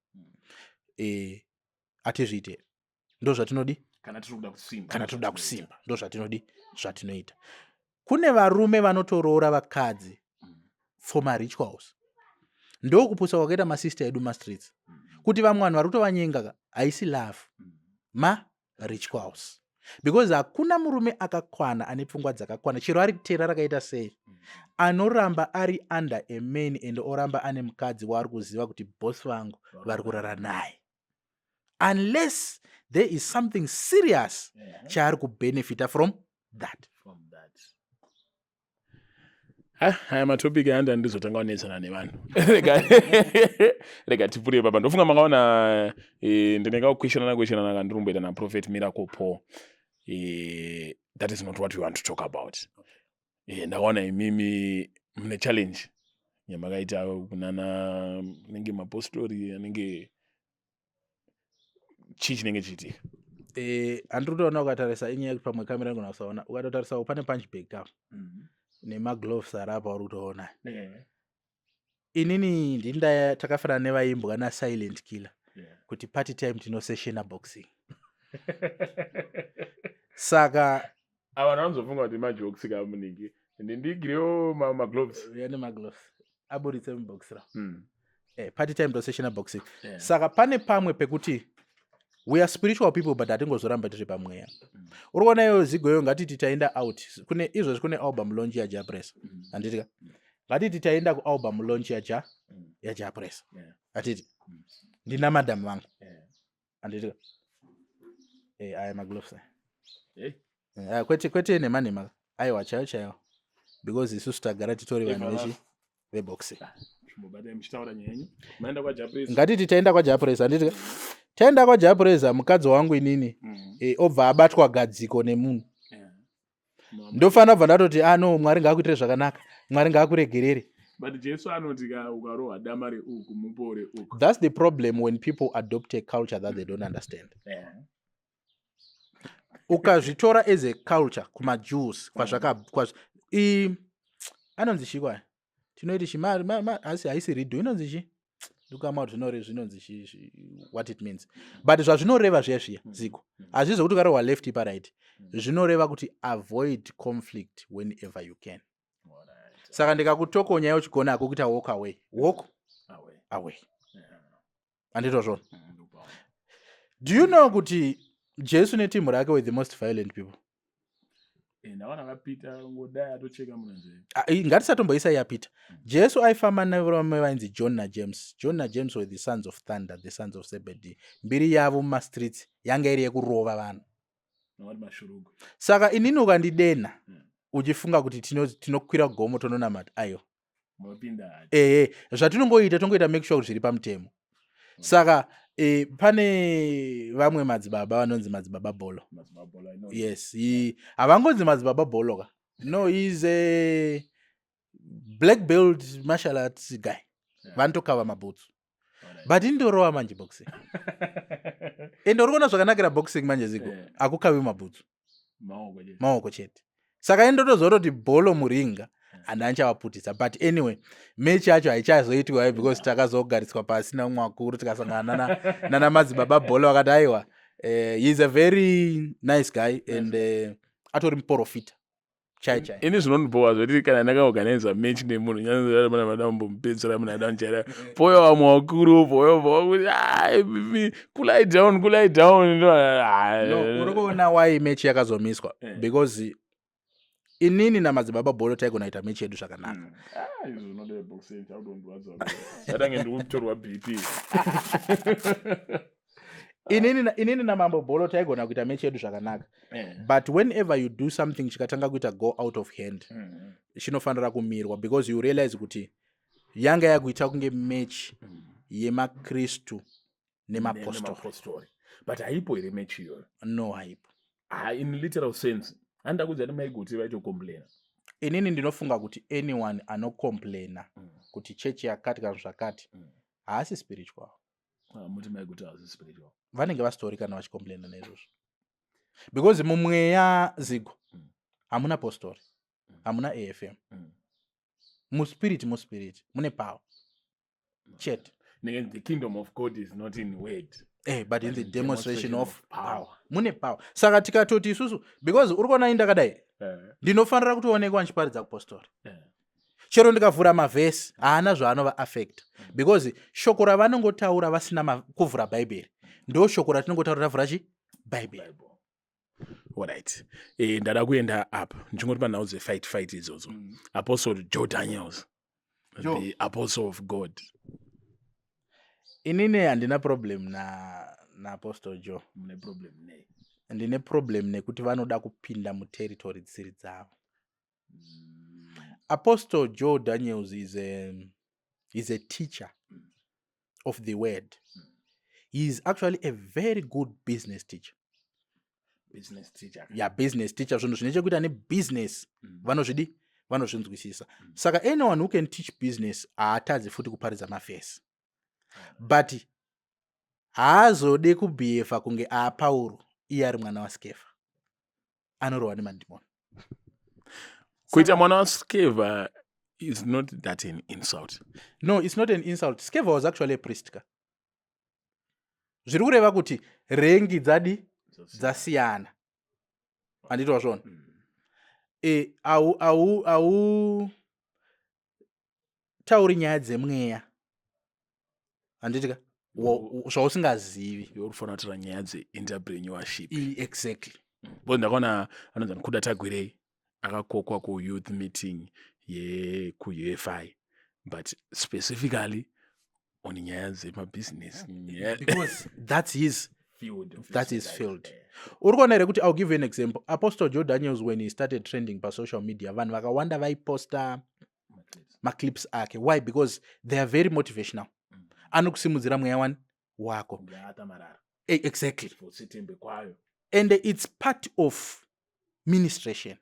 Atizviite, ndo zvatinodi. Kana tiri kuda kusimba. Kana tinoda kusimba, ndo zvatinodi, zvatinoita. Kune varume vanotoroora vakadzi for marituals. Ndokupusa kwakaita masista edu mastreets, kuti vamwe vanhu vari kutovanyenga ka, haisi love, marituals, because hakuna murume akakwana ane pfungwa dzakakwana, chero ari tera rakaita sei, anoramba ari under a man and oramba ane mukadzi waari kuziva kuti boss vangu vari kurara naye, unless there is something serious chaari kubenefita from that. From that. Ha, haya matopic aya ndizotanga kunetsana nevanhu. Rega tipfuure papa. Ndofunga makaona ndinenge kukweshanana kweshanana kandirumboita naProphet Miracle Paul. That is not what we want to talk about. Ndakaona imimi mune challenge yamakaita kunana anenge mapostori anenge chii chinenge chiitika. Handiri kutoona. Ukatarisa, inyaya yekuti pamwe kamera inogona kusaona. Ukatotarisa, pane punch bag ka nemagloves ari apa uri kutoona. Inini ndinda takafanana nevaimbwa naSilent Killer kuti party time tinoseshena boxing, saka Ava vanhu vanozofunga kuti majokes kamuningi. Ndindigirewo magloves. Uya nemagloves, aburitse mubox ra. Party time toseshena boxing. Saka pane pamwe pekuti we are spiritual people, but hatingozoramba tiri pamweya. Uri kuona iyo, Zigo, iyo ngatiti taenda out. Kune izvozvi kune album launch yaJah Prayzah. Handitika? Ngatiti taenda kualbum launch yaJah Prayzah. Hatiti ndina madam vangu. Handitika? Aya magloves aya. Hey. Kwete, kwete, nhema nhema, aiwa, chaiwo chaiwo, because isusu tagara titori vanhu vechi veboxing. Chimbobatai muchitaura nyaya yenyu. Maenda kwaJah Prayzah. Ngatiti taenda kwaJah Prayzah, handitika? Taenda kwaJah Prayzah, mukadzi wangu inini obva abatwa gadziko nemunhu. Ndofanira bva ndatoti, ah no, Mwari ngaakuitire zvakanaka, Mwari ngaakuregerere. But Jesu anoti ka ukarohwa dama reuku, mupore uku. That's the problem when people adopt a culture that they don't understand. Ukazvitora as a culture kumaJews, kwazvaka anonzi chikwa. Tinoiti chi asi haisi rido, inonzi chi, ndikama kuti zvinore zvinonzi chi, what it means, but zvazvinoreva zviya zviya, ziko hazvizi zvekuti ukarohwa left ipa right. Zvinoreva kuti avoid conflict whenever you can. Saka ndikakutokonya iwe uchigona hako kuita walk away, walk Away. Away. Handitozvona? Do you know kuti Jesu netimu rake were the most violent people? Ndaona vaPeter ngodai atocheka munhu. Ah, ngatisatomboisa yaPeter. Jesu aifamba nevarume vainzi John naJames. John naJames were the sons of thunder, the sons of Zebedee. Mbiri yavo mumastreets yanga iri yekurova vanhu. Navati mashurugwi. Saka inini ukandidena uchifunga kuti tinokwira gomo tononamata, aiwa. Munopinda. Ehe, zvatinongoita, tongoita make sure kuti zviri pamutemo. Saka pane vamwe madzibaba vanonzi Madzibaba Bholo. Madzibaba, I know. Yes, havangonzi Madzibaba Bholo ka. No, he's a black belt martial arts guy. Vanotokava mabhutsu. But indorova manje boxing, ende uri kuona zvakanakira boxing manje, ziko akukavi mabhutsu. Maoko chete. Maoko chete. Saka indotoziva kuti bholo muringa handichavaputisa. But anyway, match yacho haichazoitwa because takazogariswa pasi namwe akuru, tikasangana nana Madzibaba Bholo, vakati aiwa, he's a very nice guy and atori muprofita chai chai. Ini zvinondibhowa zvekuti kana ndakaorganiza match nemunhu, nyanzamana madambomupedzera munhu adandichaira poyo, vamwe vakuru poyo kuti cool down, cool down. No, uri kuona why match yakazomiswa? Because inini naMadzibaba Bholo taigona kuita match yedu zvakanaka. Izvo zvinodai boxing chakutondwadza, chatange ndikutorwa BP. Inini namambo Bholo taigona kuita match yedu zvakanaka, but whenever you do something chikatanga kuita go out of hand, chinofanira kumirwa because you realize kuti yanga yakuita kunge match yemaKristu nemapostori. Nemapostori. But haipo here match iyoyo? No, haipo. Ah, in literal sense handida kudza kuti maiguti vaitocomplaina. Inini ndinofunga kuti anyone anocomplaina kuti chechi yakati kana zvakati haasi spiritual. Ah, muti maiguti haasi spiritual? Vanenge vasitori kana vachicomplaina naizvozvo, because mumweya, zigo, hamuna postori, hamuna AFM. Muspirit, muspirit mune power chete. Nenge the kingdom of God is not in word but in the demonstration of power. Mune power. Saka tikatoti isusu, because uri kuona indakadai, ndinofanira kutoonekwa ndichiparidza kupostori. Chero ndikavhura mavhesi, haana zvaanova affect, because shoko ravanongotaura vasina kuvhura Bhaibheri ndo shoko ratinongotaura tavhura chi Bhaibheri. Bible. Alright, ndada kuenda up ndichingoti panhau dzefight fight idzodzo. Apostle Joe Daniels, Joe. the apostle of God. Inini handina problem naApostle Joe. Mune problem nei? Ndine problem nekuti vanoda kupinda muterritory dzisiri dzavo. Apostle Joe Daniels is a teacher of the word. He is actually a very good business teacher. Business teacher. Yeah, business teacher. Zvinhu zvine chekuita nebusiness vanozvidi, vanozvinzwisisa. Saka anyone who can teach business haatadzi futi kuparidza mafesi, but haazode kubhihevha kunge aaPauro iye ari mwana waSkefa anorohwa nemadhimoni. Kuita mwana waSkeva is not that an insult? No, it's not an insult. Skeva was actually a priest ka. Zviri kureva kuti rank dzadi dzasiyana, handiti wazvona? E, au au au tauri nyaya dzemweya, handiti ka, zvausingazivi. Iwe unofanira kutaura nyaya dzeentrepreneurship. Exactly. Because ndakaona anonzi Kuda Tagwirei akakokwa kuyouth meeting yekuUFI, but specifically on nyaya dzemabhizinesi. Because that's his field of That's his life. field. Uri kuona here kuti, I'll give you an example, Apostle Joe Daniels, when he started trending pasocial media, vanhu vakawanda vaiposta maclips ake. Why? Because they are very motivational. Anokusimudzira mweya wani wako. Kunge marara. Exactly. Sitembe kwayo. And it's part of ministration,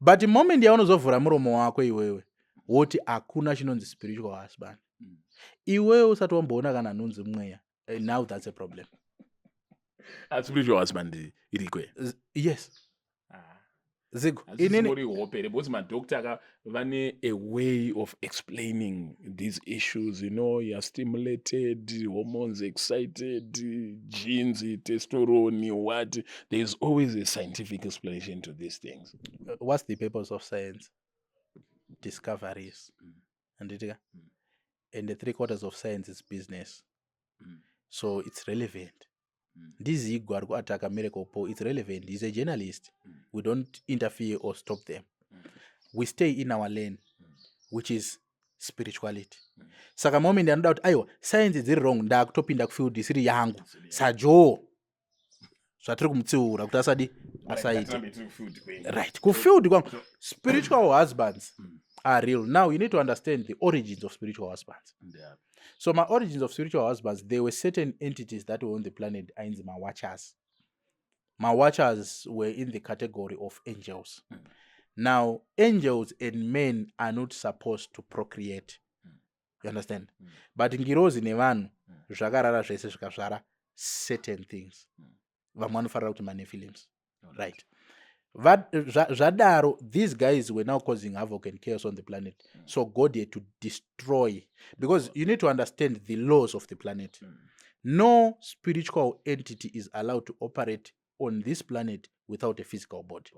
but moment yaunozovhura muromo wako iwewe woti hakuna chinonzi spiritual husband, iwewe usati wamboona kana nhunzi mweya, now that's a problem. Spiritual husband iriko here? Yes. Ah. Zigo, inini Inini hope here, because madoctor ka vane a way of explaining these issues. You are stimulated, hormones excited, genes, testosterone, what. There is always a scientific explanation to these things. What's the purpose of science? Discoveries. Handiti ka? And the three quarters of science is business. So it's relevant. NdiZigo ari kuataka Miracle Paul. It's relevant, he's a journalist. We don't interfere or stop them. We stay in our lane, which is spirituality. Saka moment anoda kuti aiwa, science dziri wrong, ndakutopinda kufield isiri yangu sajoe, zvatiri kumutsiura kuti asadi asaite. Right, kufield kwangu, spiritual husbands are real. Now you need to understand the origins of spiritual husbands. So my origins of spiritual husbands, there were certain entities that were on the planet ainzi mawatchers. Mawatchers were in the category of angels. Now angels and men are not supposed to procreate, you understand? But ngirozi nevanhu zvakarara zvese, zvikazvara certain things. Vamwe vanofarira kuti manephilims, right? Zvadaro, these guys were now causing havoc and chaos on the planet. So God had to destroy, because you need to understand the laws of the planet. No spiritual entity is allowed to operate on this planet without a physical body.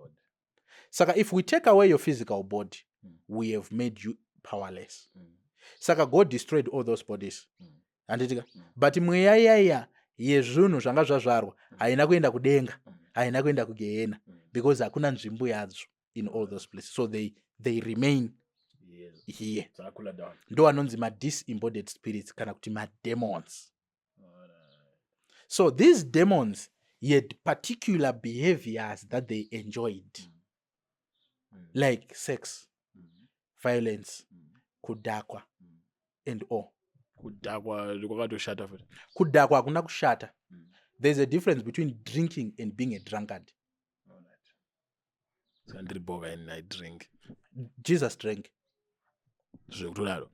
Saka if we take away your physical body, we have made you powerless. Saka God destroyed all those bodies, handiti ka? But mweya yaya yezvinhu zvanga zvazvarwa haina kuenda kudenga, haina kuenda kugehena, because hakuna nzvimbo yadzo in all those places. So they remain here. Ndo anonzi madisembodied spirits kana kuti mademons. So these demons had particular behaviors that they enjoyed, like sex, violence, kudhakwa and all. Kudhakwa kwakatoshata futi? Kudhakwa hakuna kushata. There's a difference between drinking and being a drunkard. Saka ndiri bova and I drink. Jesus drank. Zvekutodaro?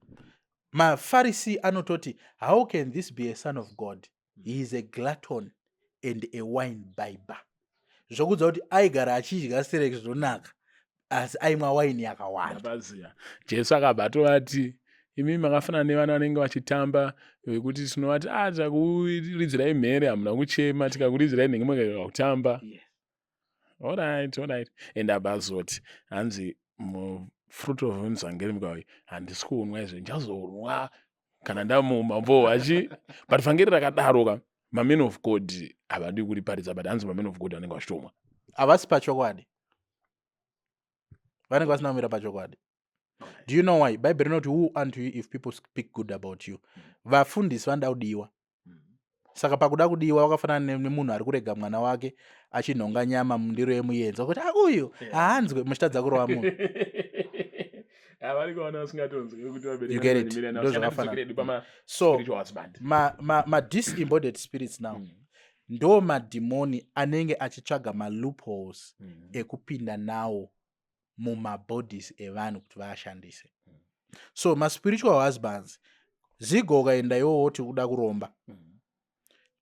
MaFarisi anototi, "How can this be a son of God? He is a glutton and a wine bibber." Zvokudza kuti aigara achidya stereki zvinonaka, asi aimwa waini yakawanda. Ndapaziya. Jesu akabva atovati, "Imi makafanana nevana vanenge vachitamba, vekuti tinovati, a takuridzirai mhere, hamuna kuchema, tikakuridzirai nhengo, mukaiwa kutamba." Alright. And abazoti hanzi mufruit of muzangeri mukauyi, "Handisi kuunwa izvo, ndichazonwa kana ndamumambo achi." But vhangeri rakadaro ka, mamen of God havadi kuriparidza, but hanzi mamen of God vanenge vachitomwa. Havasi pachokwadi, vanenge vasina kumira pachokwadi. Do you know why? Bhaibheri rinoti, "Woe unto you if people speak good about you." Vafundisi vanoda kudiwa. Saka pakuda kudiwa, wakafanana nemunhu ari kurega mwana wake achinhonga nyama mundiro yemuenzi, kuti, "Ah, uyu haanzwe," muchitadza kurova munhu. Variko vana vasingatonzwi kuti. You get it? Ndo zvakafanana. So ma-disembodied spirits now ndo madhimoni anenge achitsvaga maloopholes ekupinda nawo mumabodies evanhu kuti vaashandise. So maspiritual husbands, Zigo, ukaenda iwowo woti kuda kuromba,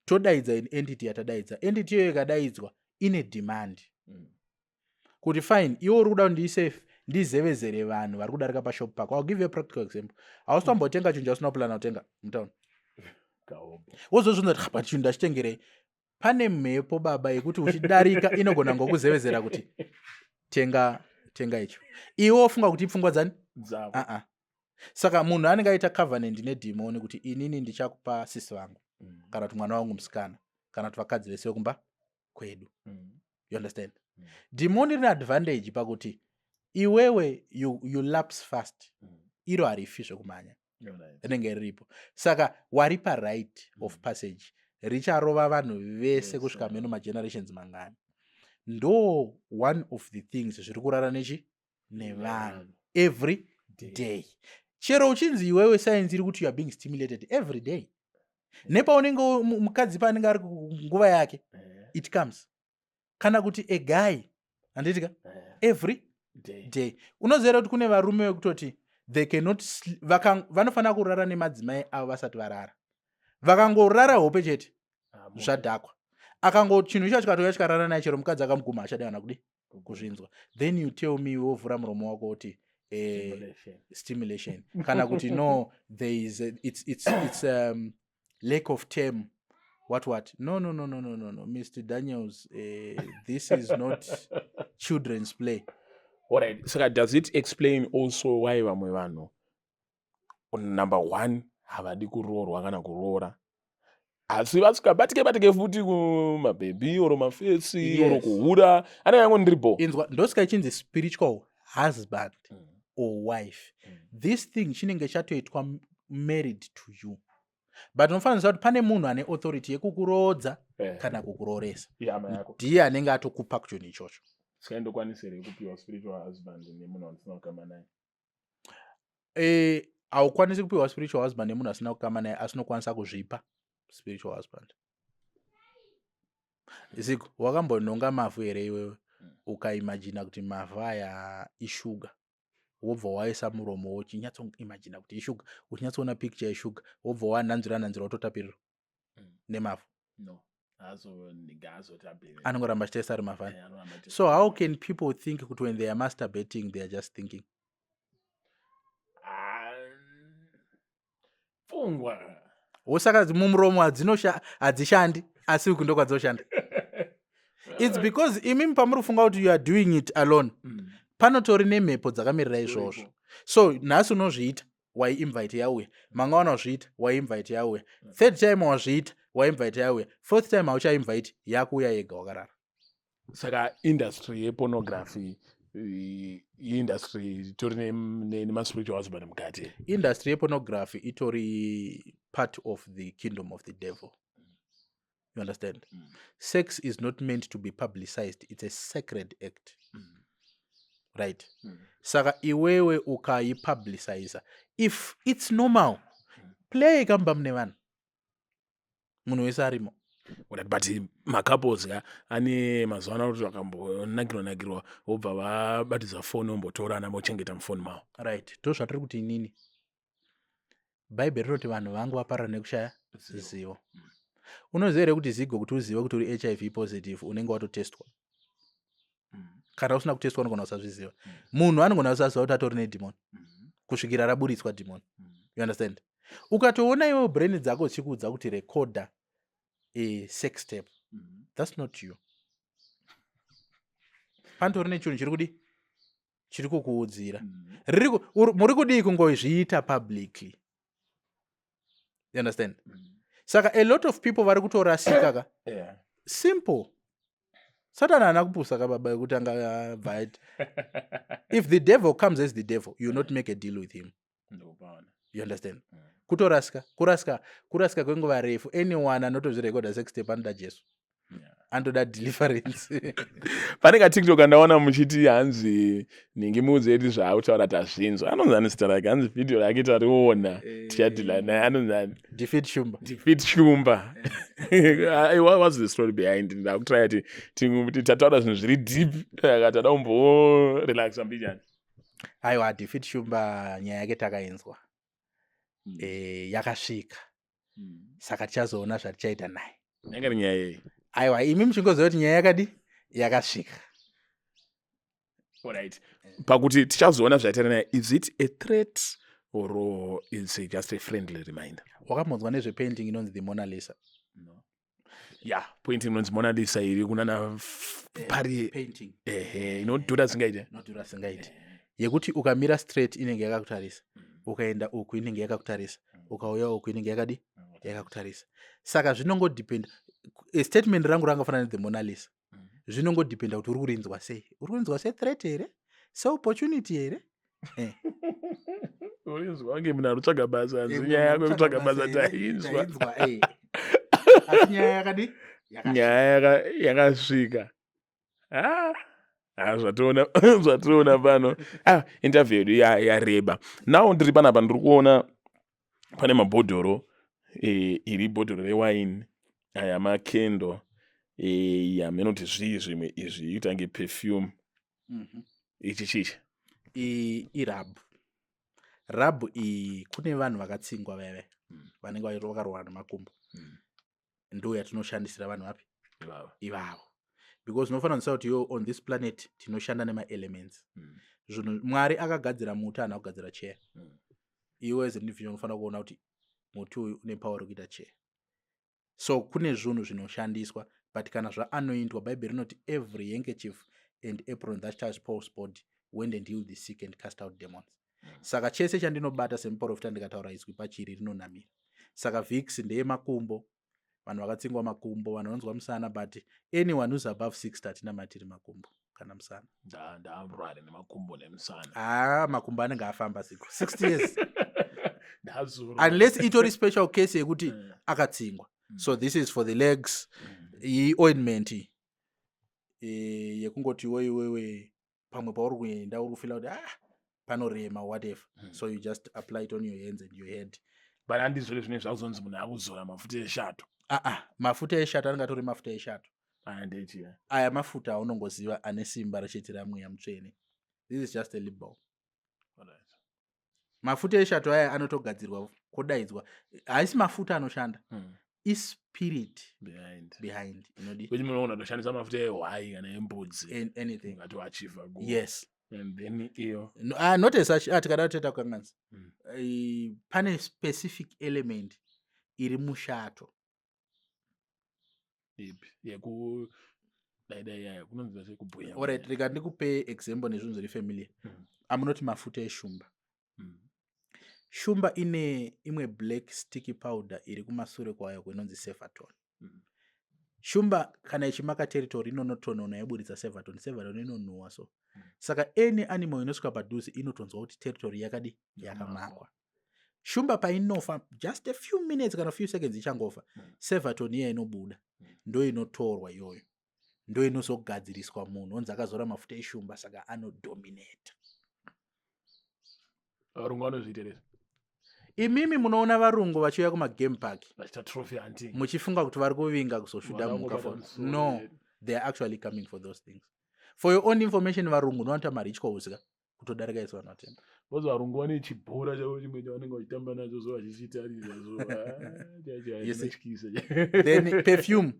todaidza an entity. Yatadaidza entity iyoyo, ikadaidzwa, ine demand kuti, "Fine, iwe uri kuda kundiise ndizevezere vanhu vari kudarika pashop pako." I'll give you a practical example. Hausi tombotenga chinhu chausina kupulana kutenga mutauni, wozozvinza kuti, "But chinhu ndachitengerei?" Pane mhepo, baba, yekuti uchidarika inogona ngokuzevezera kuti, "Tenga, tenga icho." Iwe wofunga kuti ipfungwa dzani? Dzavo. Uh-uh. Saka munhu anenge aita covenant nedhimoni kuti, "Inini ndichakupa sisi vangu, kana kuti mwana wangu musikana, kana kuti vakadzi vese vekumba kwedu." You understand? Dhimoni rine advantage pakuti iwewe you lapse fast. Iro harifi zvekumhanya, rinenge riripo. Saka waripa right of passage, richarova vanhu vese kusvika mheno magenerations mangani. Ndo one of the things zviri kurara nechi nevanhu every day. Chero uchinzi iwewe science iri kuti you are being stimulated every day, nepaunenge mukadzi paanenge ari nguva yake, it comes. Kana kuti a guy, handiti ka? Every day. Unoziva kuti kune varume vekutoti they cannot vanofanira kurara nemadzimai avo vasati varara. Vakangorara hope chete, zvadhakwa. Akango chinhu icho chikatouya chikarara naye, chero mukadzi akamuguma, achada kana kudi. Kuzvinzwa. Then you tell me, wovhura muromo wako woti stimulation, kana kuti no, there is a, it's lack of term, what what. No, no, no, no, no, no, no, Mr Daniels, this is not children's play. Alright, saka does it explain also why vamwe vanhu, number one, havadi kuroorwa kana kuroora, asi vasikabatike batike futi kumabhebhi or mafesi or kuhura, anenge angoni ndiri bo? Inzwa, ndosika ichinzi spiritual husband or wife. This thing chinenge chatoitwa married to you, but unofanira kuziva kuti pane munhu ane authority yekukuroodza kana kukurooresa. Ihama yako. Ndiye anenge atokupa kuchinhu ichocho. Saka ndokwanisa here kupiwa spiritual husband nemunhu wandisina kukama naye? Haukwanisi kupiwa spiritual husband nemunhu asina kukama naye, asi unokwanisa kuzvipa spiritual husband. Ziko, wakambonhonga mavhu here iwewe, ukaimagina kuti mavhu aya ishuga, wobva waisa muromo uchinyatsoimagina kuti ishuga, uchinyatsoona picture yeshuga, wobva wanhanzvira nhanzvira, wototapirirwa nemavhu? No, haazotapiri. Anongoramba achitaisa ari mavhani. So how can people think kuti when they are masturbating, they are just thinking? Ah, pfungwa. Wosaka mumuromo hadzishandi, asi uku ndokwadzoshanda. It's because imimi pamuri kufunga kuti you are doing it alone, panotori nemhepo dzakamirira izvozvo. So nhasi unozviita, waiinvite yauya. Mangwana wazviita, waiinvite yauya. Third time wazviita, waiinvite yauya. Fourth time hauchainvite, yakuuya yega wakarara. Saka industry yepornography, industry itori nemaspiritual husband mukati? Industry yepornography itori part of the kingdom of the devil, you understand? Sex is not meant to be publicized. It's a sacred act, right? Saka iwewe ukaipubliciza, if it's normal, play kamba mune vanhu, munhu wese arimo. Alright, but macouples ka ane mazuva ano kuti vakambonakirwa nakirwa, vobva vabatidza foni, vombotorana, vochengeta mufoni mavo. Right, ndo zvatiri kuti inini Bhaibheri rinoti vanhu vangu vaparara nekushaya zivo. Unoziva here kuti, Zigo, kuti uzive kuti uri HIV positive, unenge watotestwa? Kana usina kutestwa, unogona kusazviziva. Munhu anogona kusaziva kuti atori nedhimoni kusvikira raburitswa dhimoni, you understand? Ukatoona iwewo brain dzako dzichikuudza kuti recorda a sex tape, that's not you. Panotori nechinhu chiri kudi chiri kukuudzira. Muri kudii kungozviita publicly, you understand? Saka a lot of people vari kutorasika ka. Simple, Satani haana kupusa ka, baba, yekuti angabva aiti, if the devil comes as the devil, you not make a deal with him. Ndopaona. You understand? Kutorasika, kurasika, kurasika kwenguva refu. Anyone anotozvirekodha sex tape anoda Jesu, anotoda deliverance. Pane kaTikTok andaona muchiti hanzi ningi muudze kuti zvaakutaura tazvinzwa. Anonzi ani zita rake? Hanzi vhidhiyo rake tariona, tichadhila naye. Anonzi ani? Defeat Shumba. Defeat Shumba. What's the story behind? Ndakutraya ti tataura zvinhu zviri deep, saka tada kumborelaxa mbijana. Aiwa, Defeat Shumba, nyaya yake takainzwa, yakasvika, saka tichazoona zvatichaita naye. Yanga ri nyaya yei? Aiwa, imi muchingoziva kuti nyaya yakadi yakasvika. Alright, pakuti tichazoona zvaitaita naye, is it a threat or is it just a friendly reminder? Wakambonzwa nezvepainting inonzi The Mona Lisa? No. Ya, painting inonzi Mona Lisa iri kunana pari Painting. Ehe, inodhura zingaite. Inodhura singaiti, yekuti ukamira straight inenge yakakutarisa, ukaenda uku inenge yakakutarisa, ukauya uku inenge yakadi yakakutarisa. Saka zvinongodependa. Statement rangu rangafanana neThe Mona Lisa. Zvinongodependa kuti uri kurinzwa sei. Uri kurinzwa sethreat here, seopportunity here? Urinzwa kunge munhu ari kutsvaga basa, hanzi nyaya yako yekutsvaga basa tainzwa. Tainzwa, eh. Asi nyaya yakadi yakasvika. Nyaya yakasvika. Ah, ah, zvatoona pano, ah, interview yedu yareba. Now ndiri panapa, ndiri kuona pane mabhodhoro, iri bhodhoro rewaini, aya makendo, yaminoti zvii zvimwe izvi, itange perfume. Ichi chichi? Irub. Rub iyi kune vanhu vakatsingwa veve, vanenge vakarwara nemakumbo. Ndo yatinoshandisira vanhu vapi? Ivavo. Ivavo. Because unofanira kunzwisisa kuti yo, on this planet tinoshanda nemaelements. Zvinhu Mwari akagadzira muti, haana kugadzira chair. Iwe as an individual unofanira kuona kuti muti uyu une power rekuita chair. So kune zvinhu zvinoshandiswa, but kana zvaanointwa, Bhaibheri rinoti every handkerchief and apron that touched Paul's body went and healed the sick and cast out demons. Saka chese chandinobata semuprofita, ndikataura izwi pachiri, rinonamira. Saka Vicks ndeyemakumbo, vanhu vakatsingwa makumbo, vanhu vanonzwa musana, but anyone who's above 60 hatina matiri makumbo kana musana. Ndarware nemakumbo nemusana. Haa, makumbo anenge afamba ziko 60 years. Ndazorwa. Unless itori special case yekuti akatsingwa. So this is for the legs. Iointment iyi yekungoti iwe iwewe pamwe pauri kuenda uri kufeela kuti, ah, panorema, whatever. So you just apply it on your hands and your head. But handizvore zvinenge zvakuzonzi munhu akuzora mafuta eshato? Aa, ah, mafuta eshato anenge atori mafuta eshato. Aya ndechiya? Aya mafuta aunongoziva ane simba rechete raMweya Mutsvene. This is just a lip balm. Mafuta eshato aya anotogadzirwa kodaidzwa, haisi mafuta anoshanda, ispirit behind. Behind inodi. Kuti munoona toshandisa mafuta ehwai kana embudzi. Anything. Ungati wachiva go. Yes. And then iyo? No, not as such. Tikada toita kukanganisa. Pane specific element iri mushato. Ipi? Yeku dai yaya kunonzi sei, kubhuya? Alright, rega ndikupe example nezvinhu zviri familiar. Amunoti mafuta eshumba. Shumba ine imwe black sticky powder iri kumasure kwayo inonzi sevaton. Shumba kana ichimaka territory inonotonona yoburitsa sevaton. Sevaton inonhuhwa, so saka any animal inosvika padhuze inotonzwa kuti territory yakadi yakamakwa. Shumba painofa, just a few minutes kana few seconds ichangofa, sevaton iya inobuda. Ndo inotorwa iyoyo, ndo inozogadziriswa munhu onzi akazora mafuta eshumba, saka anodominata. Varungu vanozviiteresa. Imimi munoona varungu vachiuya kumagame park vachiita trophy hunting, muchifunga kuti vari kuvinga kuzoshuta mhuka Vakangobata for musoro. No, they are actually coming for those things. For your own information, varungu ndovanoita marituals ka kutodarika isu vanhu vatema. Because varungu vane chibhora chavo chimwe chavanenge vachitamba nacho, so vachichitarira, so ah, You see? chinotyisa. Then perfume.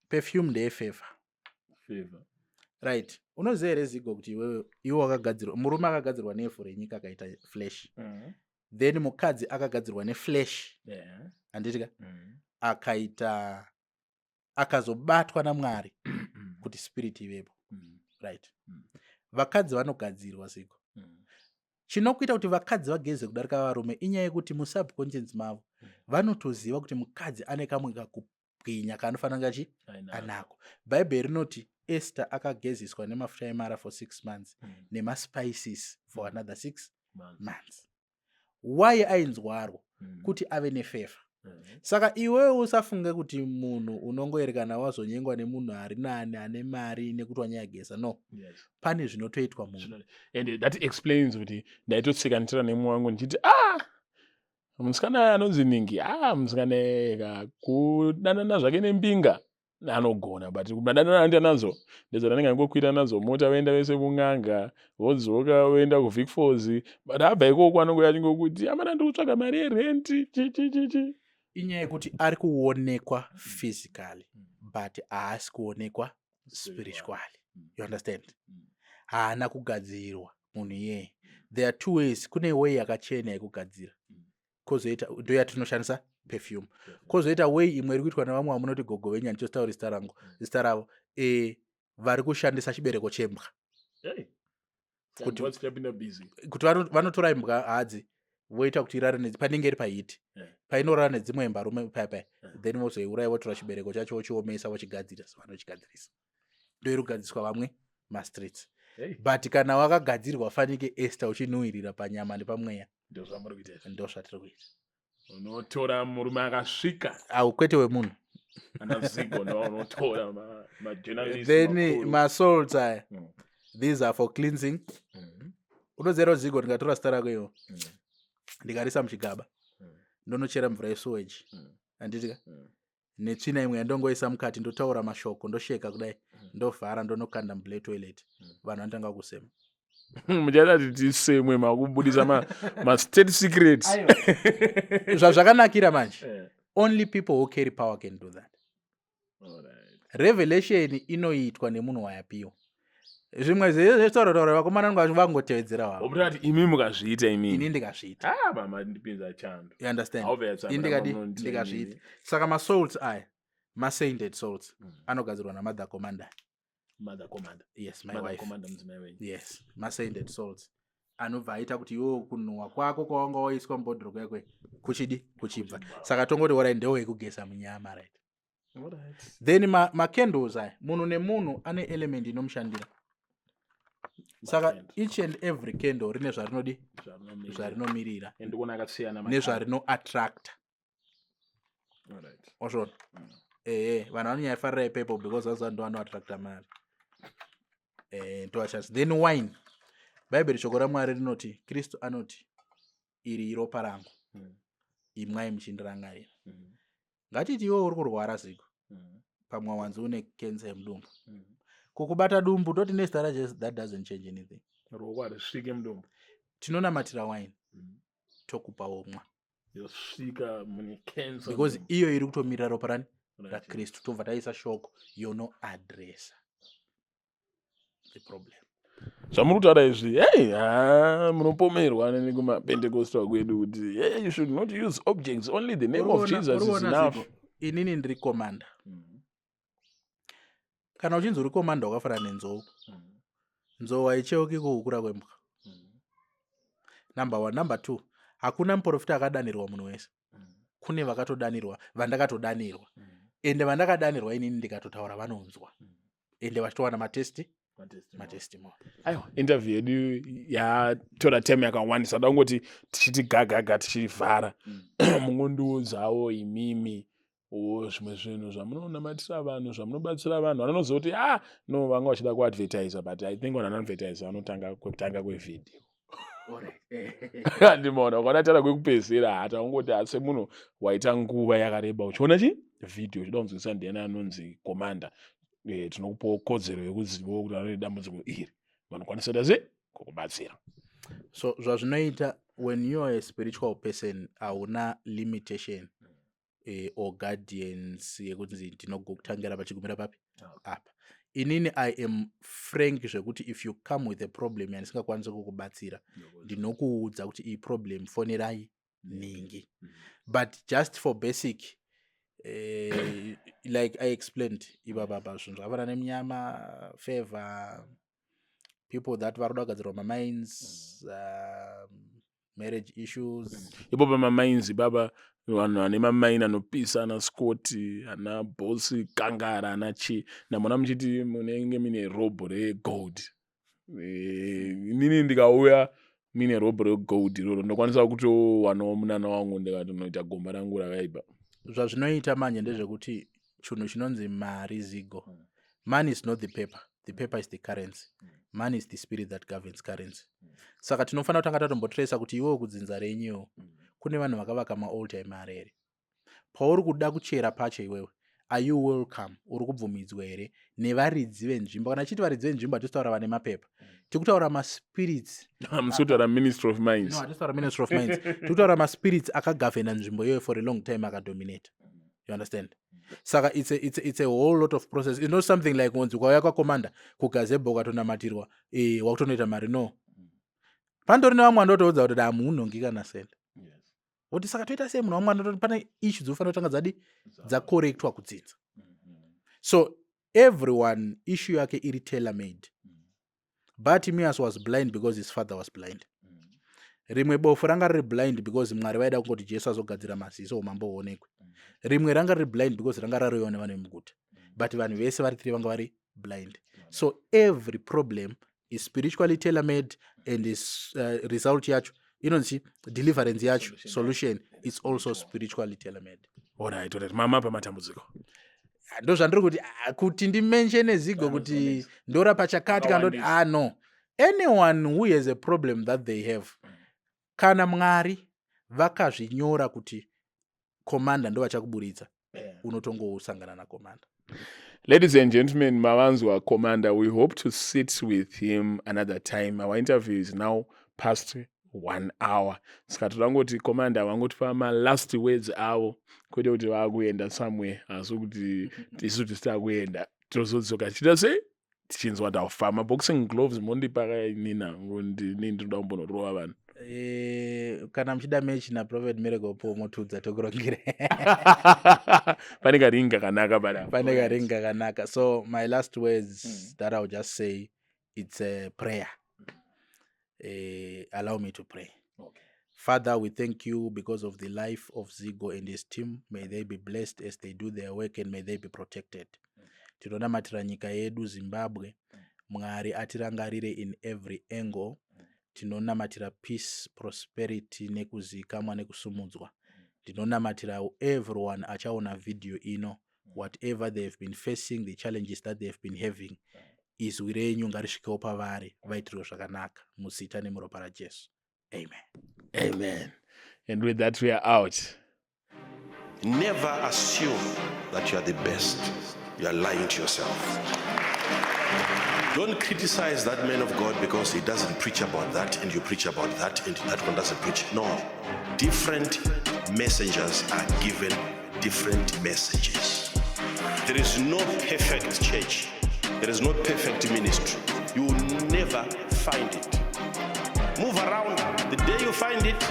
Perfume ndeyefavor. Favor. Right, unoziva here, Zigo, kuti iwewe, iwe wakagadzirwa, murume akagadzirwa nevhu renyika akaita flesh, then mukadzi akagadzirwa neflesh, handiti ka? Akaita, akazobatwa naMwari kuti spirit ivepo. Right. Vakadzi vanogadzirwa, Zigo. Chinokuita kuti vakadzi vageze kudarika varume inyaya yekuti musubconscious mavo vanotoziva kuti mukadzi ane kamwe kakubwinya kaanofanira kunge achi Ainako. anako. Bhaibheri rinoti Esther akageziswa nemafuta emara for 6 months nemaspices for another 6 Months. months. Why ainzwarwo? Kuti ave nefavor. Saka iwewe usafunge kuti munhu unongoerekana wazonyengwa nemunhu ari nani, ane mari, nekuti wanyayageza. No. Pane zvinotoitwa munhu. And that explains kuti ndaitotsikanitira nemumwe wangu ndichiti, ah, musikana anonzi ningi, ah, musikana eka kudanana zvake nembinga anogona, but madanana anoita nadzo ndedzananenge angokwira nadzo mota, voenda vese kun'anga, vodzoka, voenda kuVic Falls, but abva ikoko anongouya achingokuti, amana, ndiri kutsvaga mari yerenti, chichichichi. Inyaya yekuti ari kuonekwa physically, but haasi kuonekwa spiritually. You understand? Haana kugadzirwa munhu iyeye. There are two ways. Kune way yakachena yekugadzira, kwozoita ndo yatinoshandisa perfume, kwozoita way imwe iri kuitwa nevamwe vamunoti gogo venyani, chotaura zita rangu, zita ravo, vari kushandisa chibereko chembwa. Chapinda busy. Kuti vanotora imbwa hadzi, voita kuti irare panenge iri paheat, painorara nedzimwe mbarume paya paya, then vozoiuraya, votora chibereko chacho, vochiomesa, vochigadzira. So vanochigadzirisa, ndo iri kugadziriswa vamwe mastreets. But kana wakagadzirwa fanike Esther, uchinhuhwirira panyama nepamweya. Ndo zvamuri kuita izvi. Ndo zvatiri kuita. Unotora murume akasvika. Au, kwete wemunhu. Ana Zigo ndo unotora majournalist Then makuru. masalts aya, these are for cleansing. Unoziva, Zigo, ndikatora zita rako iwo, ndikarisa muchigaba, ndonochera mvura yesewage, handiti ka? Netsvina imwe yandongoisa mukati, ndotaura mashoko, ndosheka kudai, ndovhara, ndonokanda mublack toilet. Vanhu vanotanga kusema. Muchada kuti tisemwe makubudisa mastate secrets. Zvazvakanakira manje, only people who carry power can do that. Revelation inoitwa nemunhu wayapiwa. Zvimwe zvetaura taura vakomana vangu vangotevedzera wavo. Omutati imi mukazviita Ini imimi. ndikazviita. Ah, mama ndipinza chando. You understand? Haubva yatsamba Ini ndikadi munondiita ndikazviita. imimi. Saka masalts aya, masainted salts anogadzirwa namother commander. Mother commander. Yes, my Mother wife. commander mudzimai wenyu. Yes, masainted salts anobva aita kuti iwewo kunhuhwa kwako kwawanga waiswa mubhodhoro kwakwe kuchidi kuchibva. Saka tongoti orai ndewekugeza munyama, right? Alright. Then macandles aya, munhu nemunhu ane element inomushandira. Saka Macandle. each and every candle rine zvarinodi Zvarinomirira. zvarinomirira And ndikuona akasiyana nezvarinoattracta. Alright. Wazviona? Ehe, vanhu vanonyanyafarira ipepo because vaziva ndo vanoattracta mari. Ndovachasi. Then wine, Bhaibheri shoko raMwari rinoti, Kristu anoti, "Iri iropa rangu, imwai muchindirangarira." Ngatiti iwe uri kurwara ziko, pamwe wanzi une kensa yemudumbu, kukubata dumbu toti nezita raJesu, that doesn't change anything. Ruoko harisvike mudumbu. Tinonamatira wine, tokupa womwa. Yosvika mune cancer. Because mudumbu. iyo iri kutomirira ropa rani? Right. RaKristu. Tobva taisa shoko yonoadresa the problem. Zvamuri kutaura izvi, hey, ha, munopomerwa nekumaPentecostal kwedu kuti, hey, you should not use objects, only the name of Jesus is Uri kuona enough. Zigo, inini ndiri commander. Kana uchinzi uri commander, wakafanana nenzou. Nzou haicheuki kuhukura kwembwa, number one. Number two, hakuna muprofita akadanirwa munhu wese. Kune vakatodanirwa, vandakatodanirwa, ende vandakadanirwa inini ndikatotaura vanonzwa, ende vachitowana matestimony. Aiwa, interview yedu yatora time yakawandisa. Da kungoti tichiti gagaga tichivhara, mungondiudzawo imimi o zvimwe zvinhu zvamunonamatira vanhu, zvamunobatsira vanhu. Vanonoziva kuti, ah, no, vanga vachida kuadvertisa, but I think vanhu vanoadvertisa vanotanga kwekutanga kwevhidhiyo. Andimaona ukaona tara kwekupedzisira, hata ungoti asi munhu waita nguva yakareba uchiona chi vhidhiyo uchida kunzwisisa ndiani anonzi commander, tinokupawo kodzero yekuzivawo kuti ane dambudziko iri, vanokwanisa kuita sei kukubatsira. So zvazvinoita, when you are a spiritual person, hauna limitation or guardians yekunzi ndinogokutangira pachigumira papi apa. Inini I am frank zvekuti if you come with a problem yandisingakwanisi kukubatsira, ndinokuudza kuti iyi problem fonerai ningi. But just for basic, like I explained ipapapa, zvinhu zvakafanana nemunyama, favor, people that vari kuda kugadzirwa mamines, marriage issues. Ipo pamamines baba, vanhu vane mamaini anopisa, ana Scott, ana Bosi Kangara, ana chi, ndamona muchiti munenge mine robho regold. Inini ndikauya mine robho regold iroro, ndokwanisa kutowanawo munana wangu, ndikatonoita gomba rangu rakaipa. Zvazvinoita manje ndezvekuti chinhu chinonzi mari, Zigo, money is not the paper. The paper is the currency. Money is the spirit that governs currency. Saka tinofanira kutanga tatombotresa kuti iwewo kudzinza renyiwo kune vanhu vakavaka maaltar emari here? Pauri kuda kuchera pacho iwewe, are you welcome? Uri kubvumidzwa here nevaridzi venzvimbo? Kana chiti varidzi venzvimbo, hatisi taura vane mapepa, tiri kutaura maspirits. Musi kutaura Ministry of Mines. No, hatisi taura Ministry of Mines. Tiri kutaura maspirits akagavhena nzvimbo iyoyo for a long time, akadominata. You understand? Saka it's a whole lot of process. It's not something like kunzi kwauya kwacommander kugazebo ukatonamatirwa, wakutonoita mari. No, pandori nevamwe vandotoudza kuti hamunhongi kana senda kuti saka toita sei? Munhu wamwe anototi pane issue dzinofanira kutanga dzadi dzakorektwa kudzinza. So everyone issue yake iri tailor made. Bartimaeus was blind because his father was blind. Rimwe bofu ranga riri blind because Mwari vaida kungoti Jesu azogadzira maziso, umambo huonekwe. Rimwe ranga riri blind because ranga raroyiwa nevanhu vemuguta. But vanhu vese vari three vanga vari blind. So every problem is spiritually tailor made and is result yacho inonzi deliverance yacho, solution is also spiritually tailor made. Alright, mama pamatambudziko. Ndo zvandiri kuti, ah, kuti ndimentione, Zigo, kuti ndorapa chakati kana ndoti, ah, no, anyone who has a problem that they have, kana Mwari vakazvinyora kuti commander ndo vachakuburitsa, unotongosangana nacommander. Ladies and gentlemen, mavanzwa commander. We hope to sit with him another time. Our interview is now past. One hour, saka toda ngoti commander vangotipa malast words avo, kwete kuti vaakuenda somewhere, asi kuti isu tisita kuenda, tozodzoka tichiita sei, tichinzwa kuti aufa maboxing gloves mondipa kainina ndini ndinoda kumbonorova vanhu. Kana muchida match naProphet Miracle Paul, motudza tokurongere. Pane karingi kakanaka pana. Pane karingi kakanaka. So my last words that I'll just say, it's a prayer. Allow me to pray. Okay. Father, we thank you because of the life of Zigo and his team. May they be blessed as they do their work and may they be protected. Tinonamatira nyika yedu Zimbabwe. Mwari atirangarire in every angle. Tinonamatira peace, prosperity nekuzikamwa nekusumudzwa. Ndinonamatira everyone achaona video ino, whatever they have been facing, the challenges that they have been having, izwi renyu ngarisvikewo pavari, vaitirwe zvakanaka muzita nemuropa raJesu. Amen. Amen. And with that we are out. Never assume that you are the best. You are lying to yourself. Don't criticize that man of God because he doesn't preach about that and you preach about that and that one doesn't preach. No. Different messengers are given different messages. There is no perfect church. There is no perfect ministry. You will never find it. Move around. The day you find it,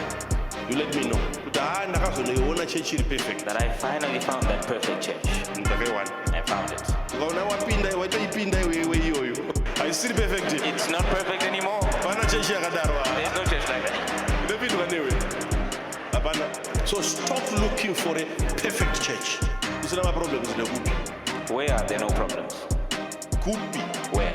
you let me know. Kuti ah, ndakazonoiona church iri perfect. That I finally found that perfect church. Ndakaiwana. I found it. Ukaona wapinda, waitoipinda iwewe, iyoyo haisiri perfect. It's not perfect anymore. Hapana chechi yakadaro. There's no church like that. Inopindwa newe, hapana. So stop looking for a perfect church. Usina maproblems nekupi? Where are there no problems? Kupi? Where?